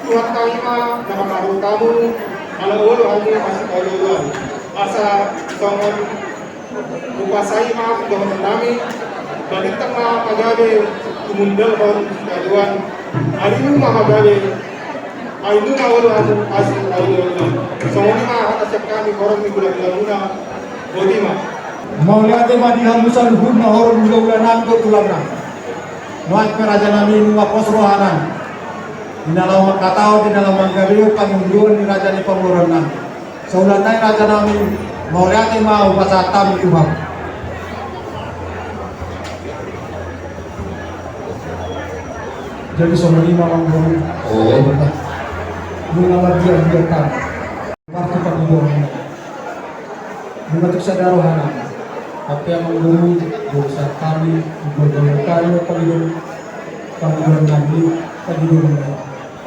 Tuhanta i ma na mangkaholongi hamu, ala olo hamu masipaolooloan. Asa songon umpasa i ma dohonon nami, balintang ma pagabe tumundalhon sitadoan, arimuna ma pagabe, arimuna olo hamu masipaolooloan. Songon i ma hata sian hami horong ni hulahulamuna, boti ma. Mauliate ma di hamu saluhutna horong ni hulahulanami dohot tulangnami. Nuaeng pe raja nami nunga pos rohanami di na laho manghatahon, di na laho manggabehon pangidoan ni raja ni pamoruon nami. Saulana i raja nami, mauliate ma hupasahat hami tu hamu. Jadi songon i ma amangboru. Oh. Nunga marbiar-biar hami. Martu pangidoan. Nunga tuk sada rohanami. Hape amangboru, dosa hami, dosa hami, pangidoan, pangidoan nami, pangidoan nami.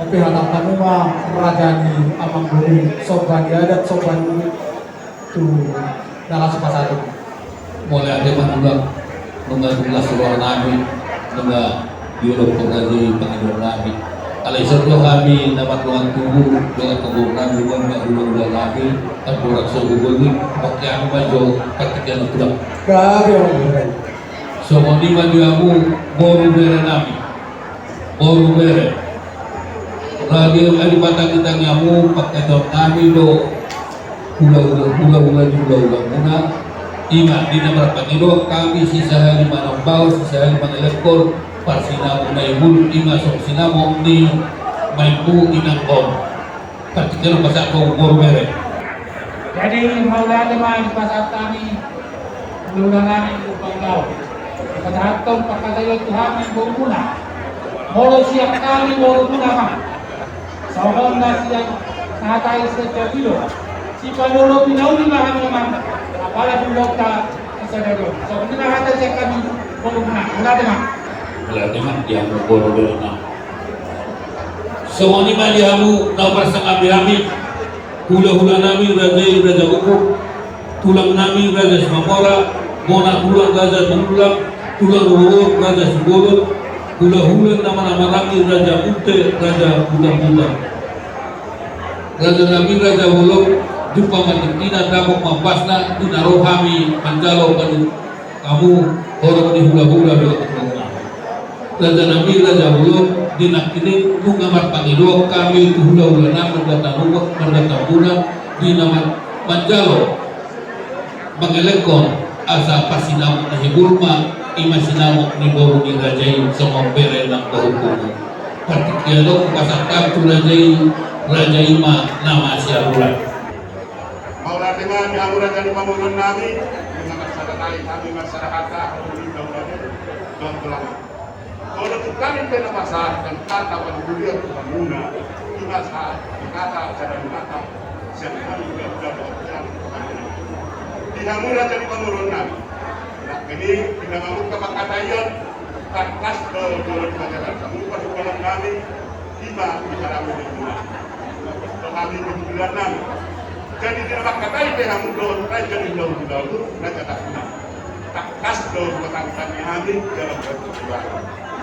Hape hatahon hamu ma raja ni amangboru, somba ni adat, somba ni uhum tu na laho pasahathon. Mauliate ma tulang, nunga tung las rohanami, nunga diolophon raja i pangidoan nami. Alai ison do hami na mardongan tubu, dongan tubu nami, dongan hulahula nami, andorang so hugol i, pake anu ma jo, partingkian tulang. Gabe on. Songon i ma di hamu boru bere nami. Boru bere. Raja i, adi patang di tangiangmu, pangkataion nami do hula-hula, hula-hula ni hula-hulamuna. I ma di na marpangidoan hami sisahali manambahon, sisahali mangelekhon parsinamot na hibul, i ma songon sinamot ni maimmu inang on. Partingkian pasahat tu boru bere. Jadi mauliate ma dipasahat hami, hula-hula nami, tu panggabean. Dipasahathon pangkataion tu hami borumuna. Molo sian hami borumuna ma. Songon na sian na hata i sian Jawa i do. Sipalolo pinauli ma hami ma. Apala di ulaonta. Songon i ma hata sian hami borumuna. Mauliate ma. Mauliate ma di hamu boru bere nami. Songon i ma di hamu na huparsangapi hami, hula-hula nami raja i Raja Guguk, tulang nami Raja Simamora, bona tulang Raja Tumulak, tulang rorobot Raja Simbolon, hula-hula nama-nama nami Raja Munte, Raja Buta-buta. Raja nami Raja Bolon, jumpa ma tingkina, dapot ma ombasna, di na ro hami manjalo padu hamu horong ni hula-hula dohot tulang nami. Raja nami Raja Bolon, di nangkin i nunga marpangidoan hami tu hula-hula nami marga Tanobak, marga Tambunan, di na ma-, manjalo mangelekhon asa parsinamot na hibul ma, i ma sinamot ni boru ni raja i songon bere nang pahompu. Partingkian on hupasahat tu raja i, raja i ma na masihaholongan. Mauliate ma di hamu raja ni pamoruon nami, nunga marsada nai hami marsada hata, hami di daun daun, daun tulang. Molo tung hami pe na pasahat hata pangidoan tu hamuna, i ma sahat hata sada ni hata sian hami gabe gabe. Di hamu raja ni pamoruon nami. Nangkin i di na mamungka pangkataion, tangkas do jolo di panjalan hamu parhundingan nami, i ma di hamu di hamuna. Dohot hami di hundingan nami. Jadi di na mangkatai pe hamu dohot raja ni hula-hula, raja ni hamuna. Tangkas do hupasahat hami dalam bentuk suara.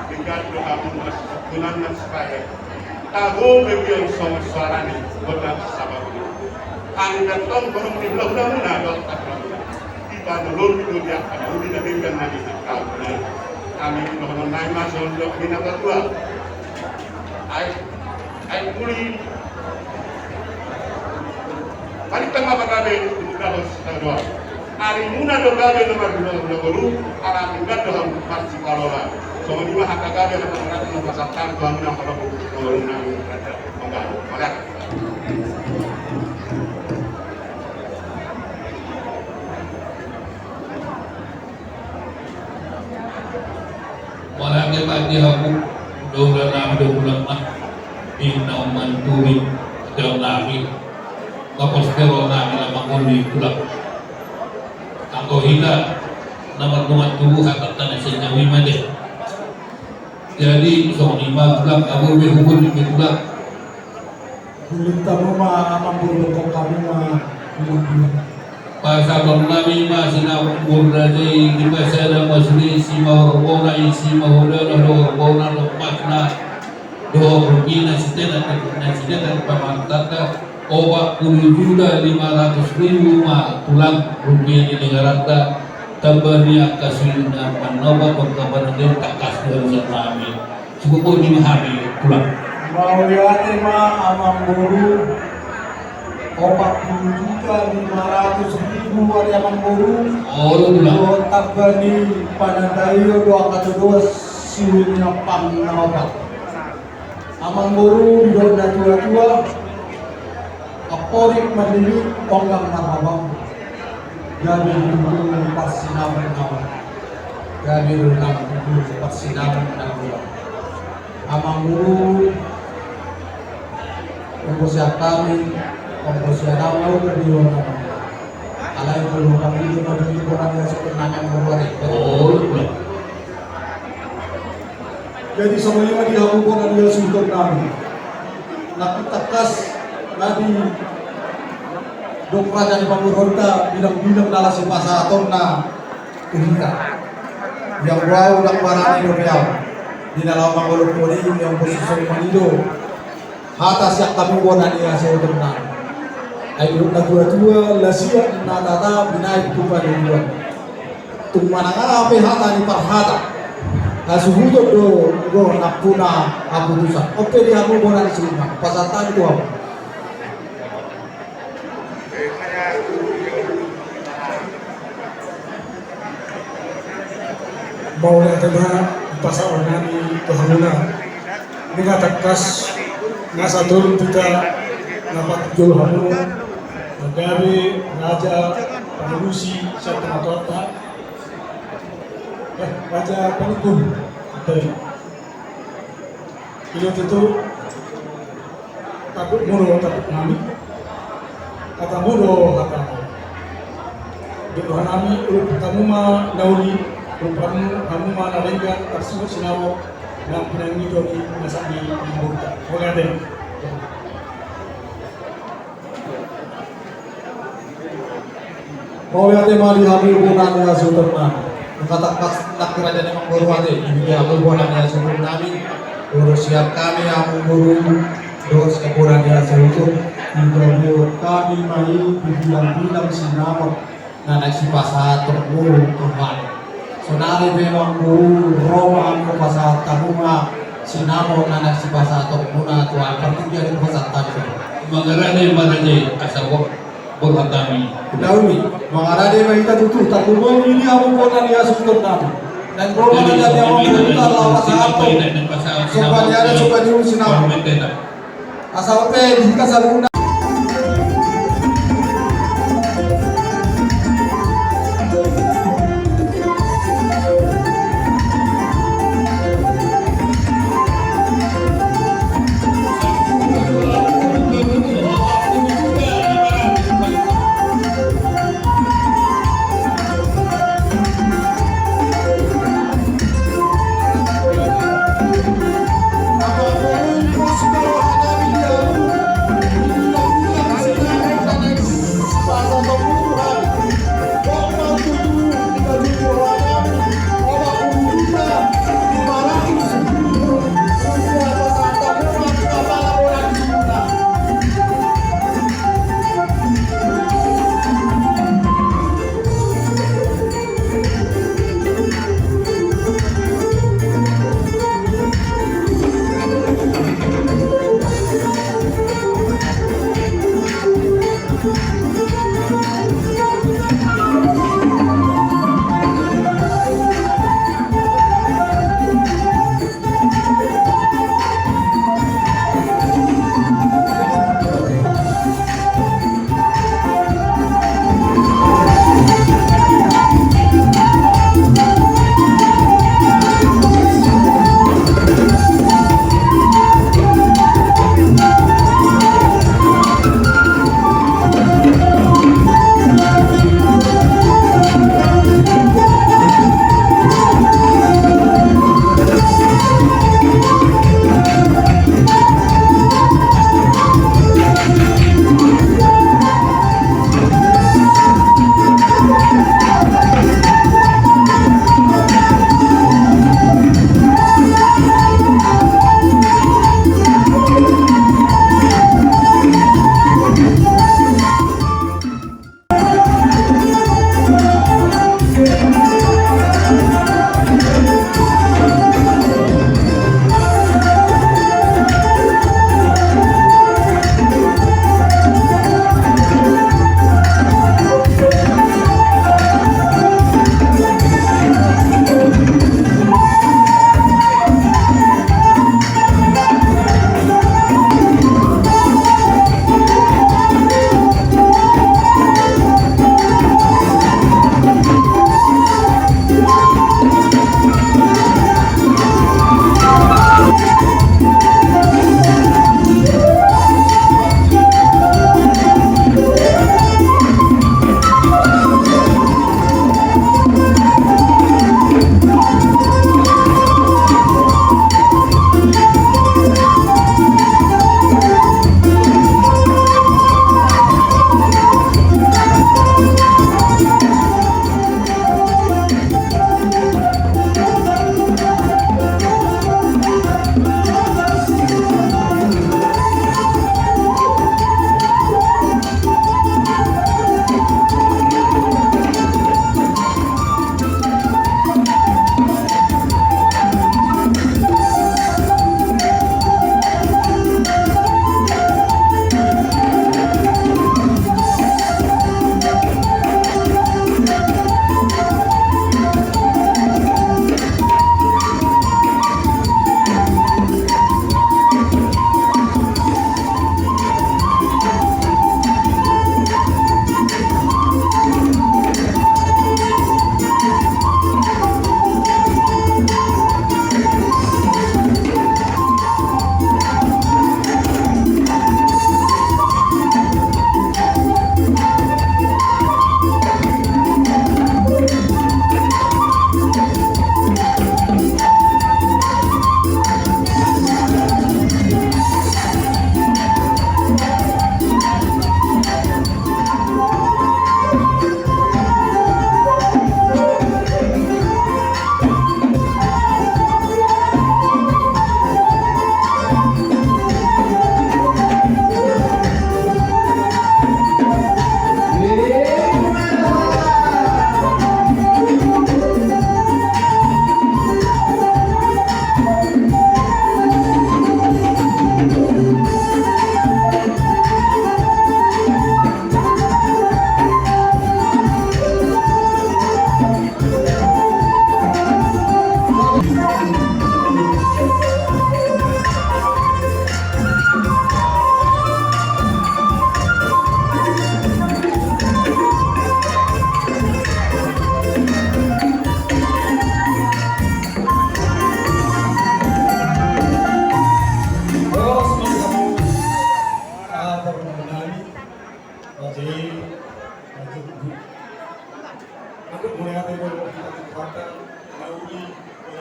Tinggal do hamu masipatunang na supaya tabo pe biar songon suara ni kota sabab ini. Hami datang horong ni hula-hulamuna dohot hula-hulamuna. Kita dulu itu dia pada uli dan ikan nami. Kami dohonon nai ma songon didok ni na patua. Ai, ai uli. Balintang ma pagabe. Arimuna do gabe na marhulahula boru, ala tinggal do hamu marsipalola. Songon i ma hata gabe na pasahat tu hamuna, molo boru na manggabe. Mauliate ma di hamu, dohot na dohot na, di na manturi, dohot nami, kapos dohot nami na mangoli tulang. Anggo hita na mardongan tubu, hata tana senjawi mate. Jadi songon i ma tulang, abu be hubur di tulang. Hulingta muna amang boru, dongkon hamu ma. Pasahaton nami ma sinamot boru raja i, dipasada ma sude simaorbona i, simahodana dohot bona dohot emasna, dohot rupina sitena, na sitena pamarentanta, opat pulu juta lima ratus ribu ma tulang rupia ni negaranta, tamba ni angka suhut na manopa, tamba ni angka suhut na manopa. Suhut ni ma hami tulang. Mauliate ma amang boru. Opat pulu juta lima ratus ribu ari amang boru. Olo tulang. Dohot tamba ni pananda i do angka tudos siwini ampang na opat. Amang boru, didok na tua-tua, amporik mandilit, onggang marhabang. Gabe do tutu parsinamot na uli. Gabe do tutu parsinamot na uli. Amang boru, ongkos sian hami, ongkos sian hami, ongkos sian hami. Alai molo hami do na tutu bona ni hasuhuton nami amang boru ari. Oh. Jadi songon i ma di hamu bona ni hasuhuton nami. Nangkin tangkas na didok raja ni pamoruonta, bilang-bilang na laos sipasahatonna tu hita. Ia boha, ndang barani dope au di na laho mangoloi, ia bosok songon i do hata sian hamu bona ni hasuhuton nami. Ai didok na tua-tua, lasiak na tata binahen tu pangidoan. Tung manang aha pe hata ni parhata, hasuhuton do, do nampuna haputusan. On pe di hamu bona ni suhut nami, pasahat hami tu hamu. Mauliate ma, pasahat hami tu hamuna. Nunga tangkas nasa turun hita na patujolo hamu, manggabe raja pangurusi sian tonga-tonga. Eh, raja panungkun. Oke. Ilo tutu. Tandukmu do tanduk nami, hatamu do hatanami. Di roha nami, ulup hamu ma na uli, ulup hamu, hamu ma na denggan, tarsuhut sinamot na pinangido ni na sadi ni amang boruta. Mauliate. Mauliate ma di hamu bona ni hasuhuton nami. Nunga tangkas nangkin raja ni amang boru ate, di hamu bona ni hasuhuton nami. Dohot sian hami amang boru, dohot sian bona ni hasuhuton, diboan hami ma i, dibilang-bilang sinamot na naeng sipasahatonmu tu hami. Saonari pe amang boru, ro ma hami pasahat hamu ma sinamot na naeng sipasahatonmuna tu hami, partingkian i pasahat hami. Mangarade ma raja i, asa borhat hami. Na uli, mangarade ma hita tutu, tarlumobi di hamu bona ni hasuhuton nami. Naeng ro ma raja ni amang boru, hita laho pasahathon somba ni adat, somba ni ulos sinamot. Asa on pe di hita saluhutna.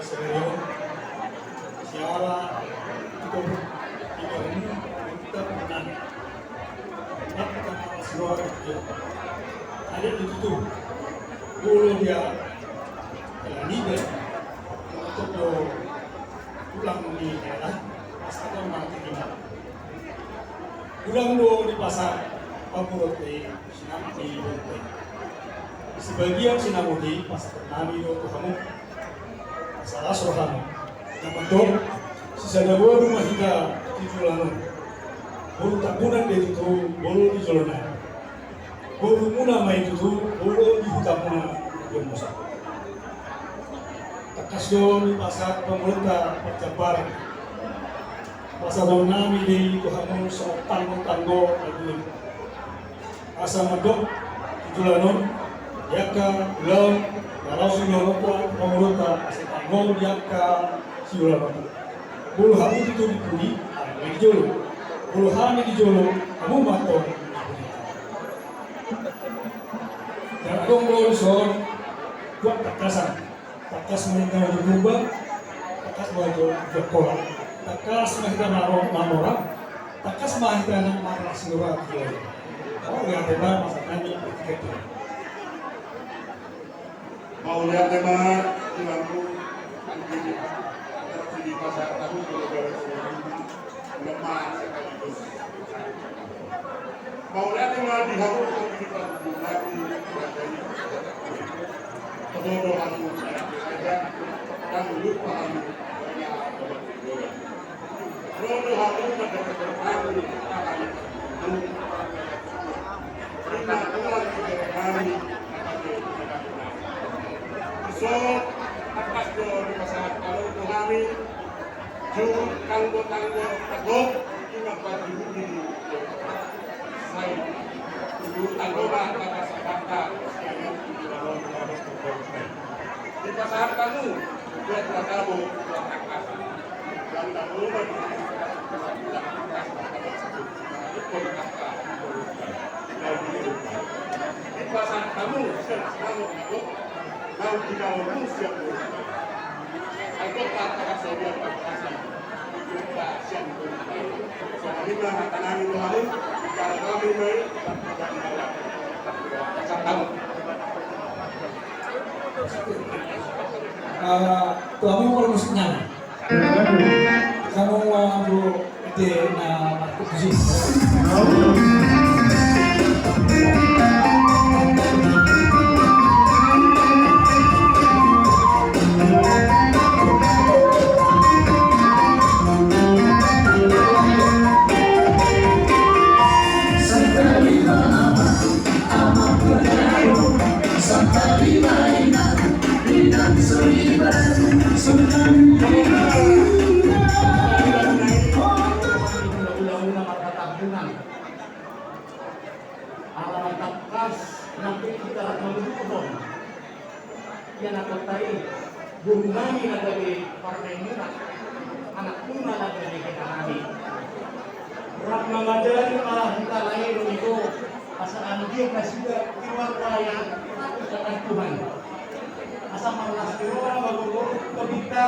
Siala, itu, itu, itu, itu, ada di situ. Dulu dia, kalau ini deh, itu tuh, tulang di daerah, pasaran mati di mana. Tulang do di pasar, pamurut di Sinamot i. Sebagian sinamot i pasahat nami do tu hamu. Asa las rohamu. Na mandok, sisada boru ma hita di joloan on. Boru Tambunan do i tutu, boru di joloan on. Boru muna ma i tutu, boru di huta muna. Tangkas do dipasahat pamurunta parjambaran. Pasahat nami do i tu hamu songon tanggo-tanggo na bulung. Asa mandok di joloan on, di angka ulaon, na laos di joloan on, pamurunta, asa tanggo di angka siulaon on. Molo hamu tutu di pudi, hami di jolo. Molo hami di jolo, hamu ma antong di pudi. Jala adong do dison, buat tangkasan. Tangkas ma hita di Purba, tangkas ma hita di Jangkola, tangkas ma hita maro-, mamora, tangkas ma hita nang marlas ni roha tu Tuhan. Oh, ya, tema masa tanya, tiga. Mauliate ma, Tuanku, anggi, antara sini pasar tahu, kalau beres, lemah sekaligus. Mauliate ma di hamu, anggi, di panggungan, di kerajaan. Todo hamu, jangan lupa hamu. Todo hamu, pada keterangan, Terima kasih. Ison, tangkas do dipasahat hamu tu hami. Juru tanggo-tanggo tanggo, ingat bagi budi. Sai. Juru tanggo ba, tangkas abangka. Dipasahat hamu. Buat tanggo, buat tangkas. Ah, tu hamu, kalau musiknya. Kamu mau ambil ide na markusi. Ala na tangkas nangkin hita rap mangudukhon. Ia na kota i, boru nami na gabe parmaen muna, anak muna na gabe hita nami. Rap mangajari ma hita lae do i, asa anggiat nasida keluarga yang takut akan Tuhan. Asa marlas ni roha ma gogo tobinta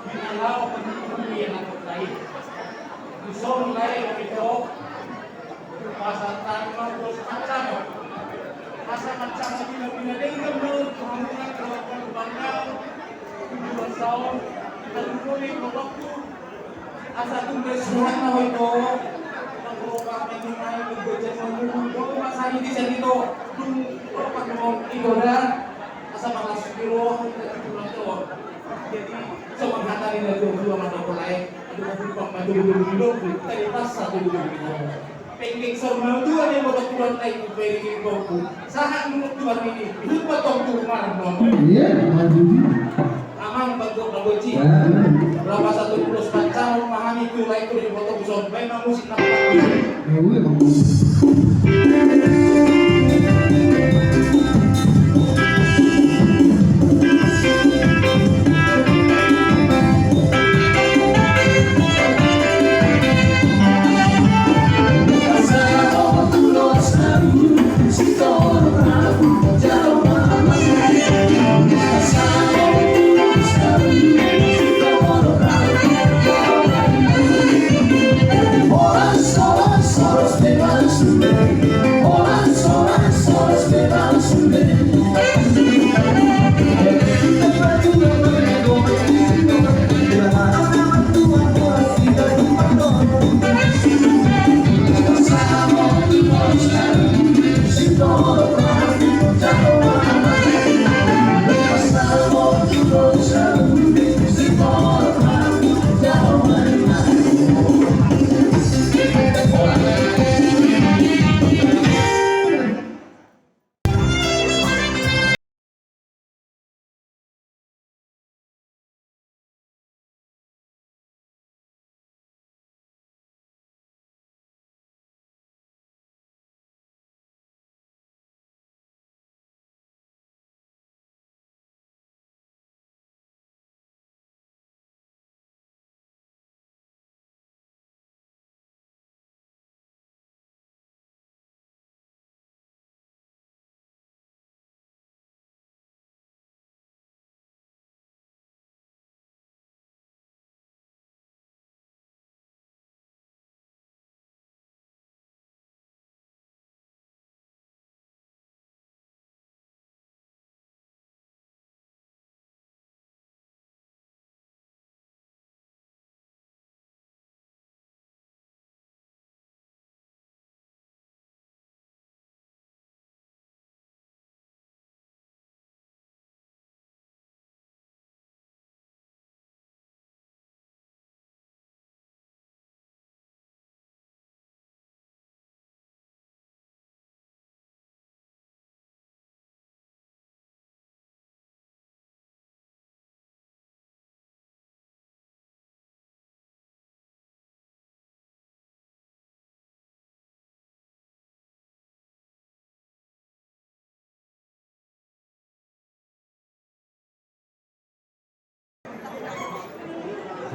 di na laho manggudukhon ia na kota i. Dison lae do i, Pasahat ma ulos mancangot. Asa mancangot i na pinadenggan do tu hamu na dohot hamu bangga. Tujuan saon, hita dulu ni bokokku. Asa tung bai suhat na ho ito. Nang bokok kami ni mai, nang bocah ni mai, nang bokok masani di sini to. Dung bokok nang ito dah. Asa mangasuk di roh, hita di tulang to. Jadi, songon hata ni na tua-tua mandok lae. Aduh, aduh, bang, aduh, aduh, aduh, aduh, tadi pas satu dulu. Pengkeng sor malu dua nih, bodo tuan naik, beri di bangku. Sahat dulu tuan ini, lupa tong tuh, marah, bang. Iya, maju. Amang, bangku, bangku, ci. Ya. Berapa satu puluh sembilan tahun, mahami tuh, lain tuh, di foto, buson, main musik, apa? Ya, udah, bang.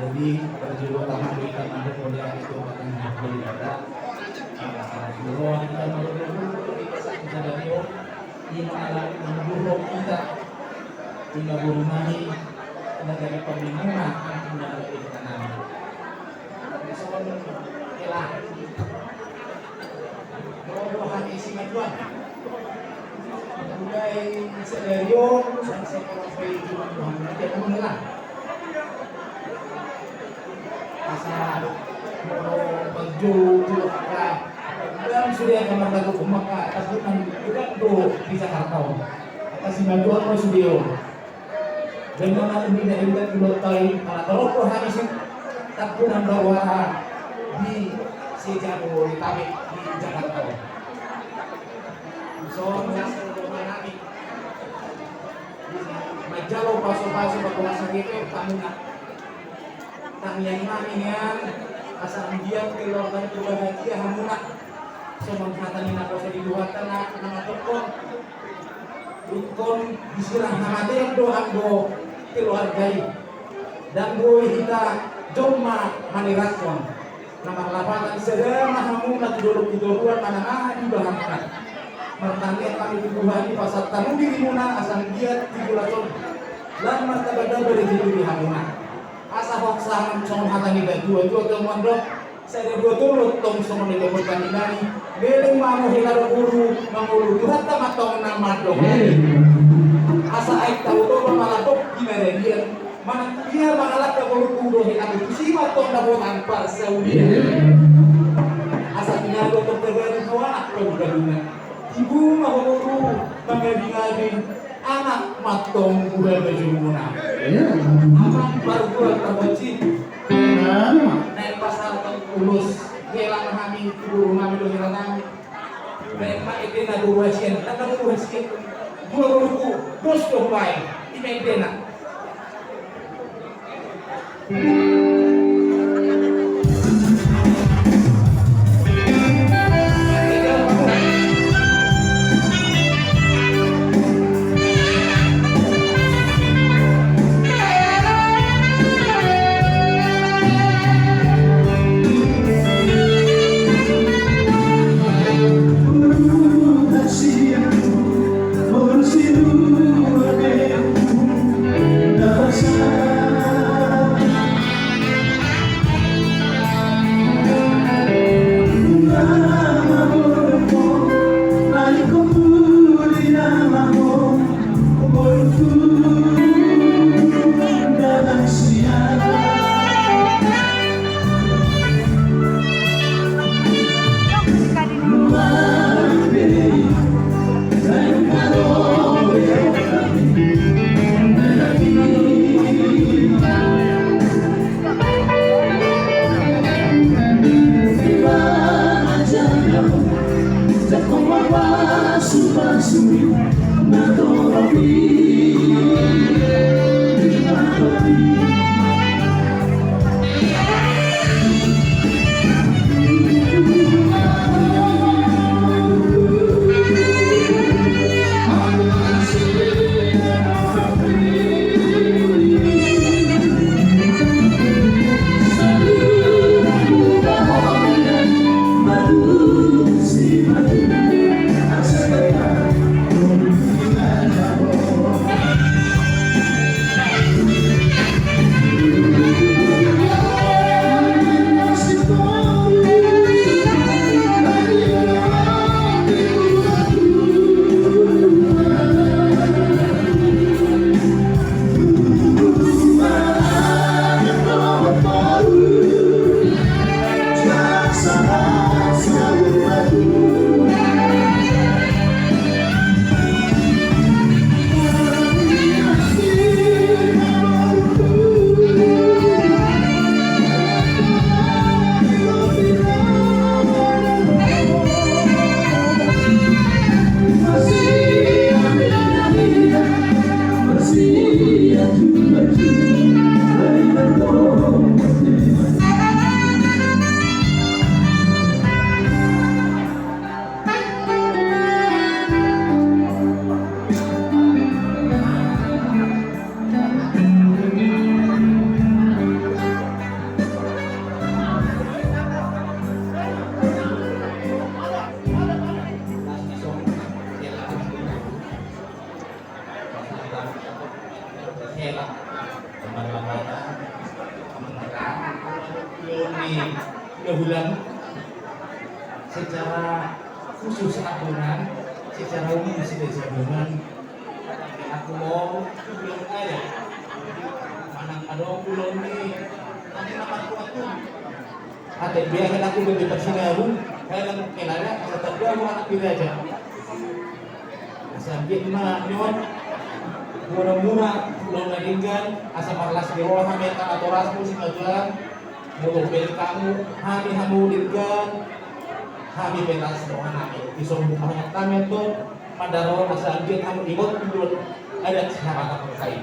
Jadi, parjolo tama di tangan, kemudian itu akan dilakukan. Roha kita menurut kita dari, di mana menurut kita, di mana nami, negara pembinaan, negara kita nami. Soal, ya lah. Roha ni si Majuan. Mulai sadari on, sampe Tuhan, Tuhan, dia pun hilang. Asa, molo baju tu angka, dan sudah kamar lagu maka, tapi kan juga tu di Jakarta on. Angka si Majuan molo sudah on. Dengan hal ini dari kita keluar kali, karena kalau Tuhan isi, tak guna bawa di si Jabodetabek di Jakarta. Soalnya, manjalo pasu-pasu berkuasa gitu, tamu nak. Tangiang nami nian, asa anggiat keluarga tu bahagia hamuna. Songon hata ni naposo ni Tuhanta na, na mangkatahon. Ingkon disirang hamatean do anggo keluarga i. Ndang boi hita jomma manirakkon. Na marlapatan sada ma hamuna tu dolok tu toruan manang aha di bahanna. Martangiang hami tu Tuhan i pasahat hamu dirimuna asa anggiat di bulan on. Lan martaba-taba rejeki di hamuna. Asa hoksahon songon hata ni natua-tua tu mandok. Sada dua tolu tong songon na didokkon nami. Leleng ma hamu hela dohot boru mangolu Tuhanta ma tong na mandok. Asa aek tau do ma malambok di maradian. Manang tu dia mangalangka boru tu dohe amu tusi ma tong na botan parsaulian. Asa pinado tong terjadi tu anak penggalungan. Tibu ma ho boru mangabing-abing anak ma tong buha bajumuna. Aman pargual taboci. Naeng pasahaton ulos, hela nami tu boru nami do hela nami. Naeng ma ende na boru hasian, na boru hasian. Dua boruku, dos do bae, ima ende na. Ulaon ni Dahulan secara khusus Ampunan, secara umum Sidesa Ampunan. Aku mau ulaon adat manang adong ulaon ni ate na martua tu. Ate biasa aku bagi parsingabung dalam kelala tetap dia mau anak diraja. Asa anggiat ma nion muna-muna ulaon na denggan asa marlas ni roha hami angka natorasmu Simatupang. Molo pe hamu hami hamu denggan hami pe las roha nami. Isombu pahangat nami tu pandaro asa anggiat hamu ingot ulaon adat siharana kai.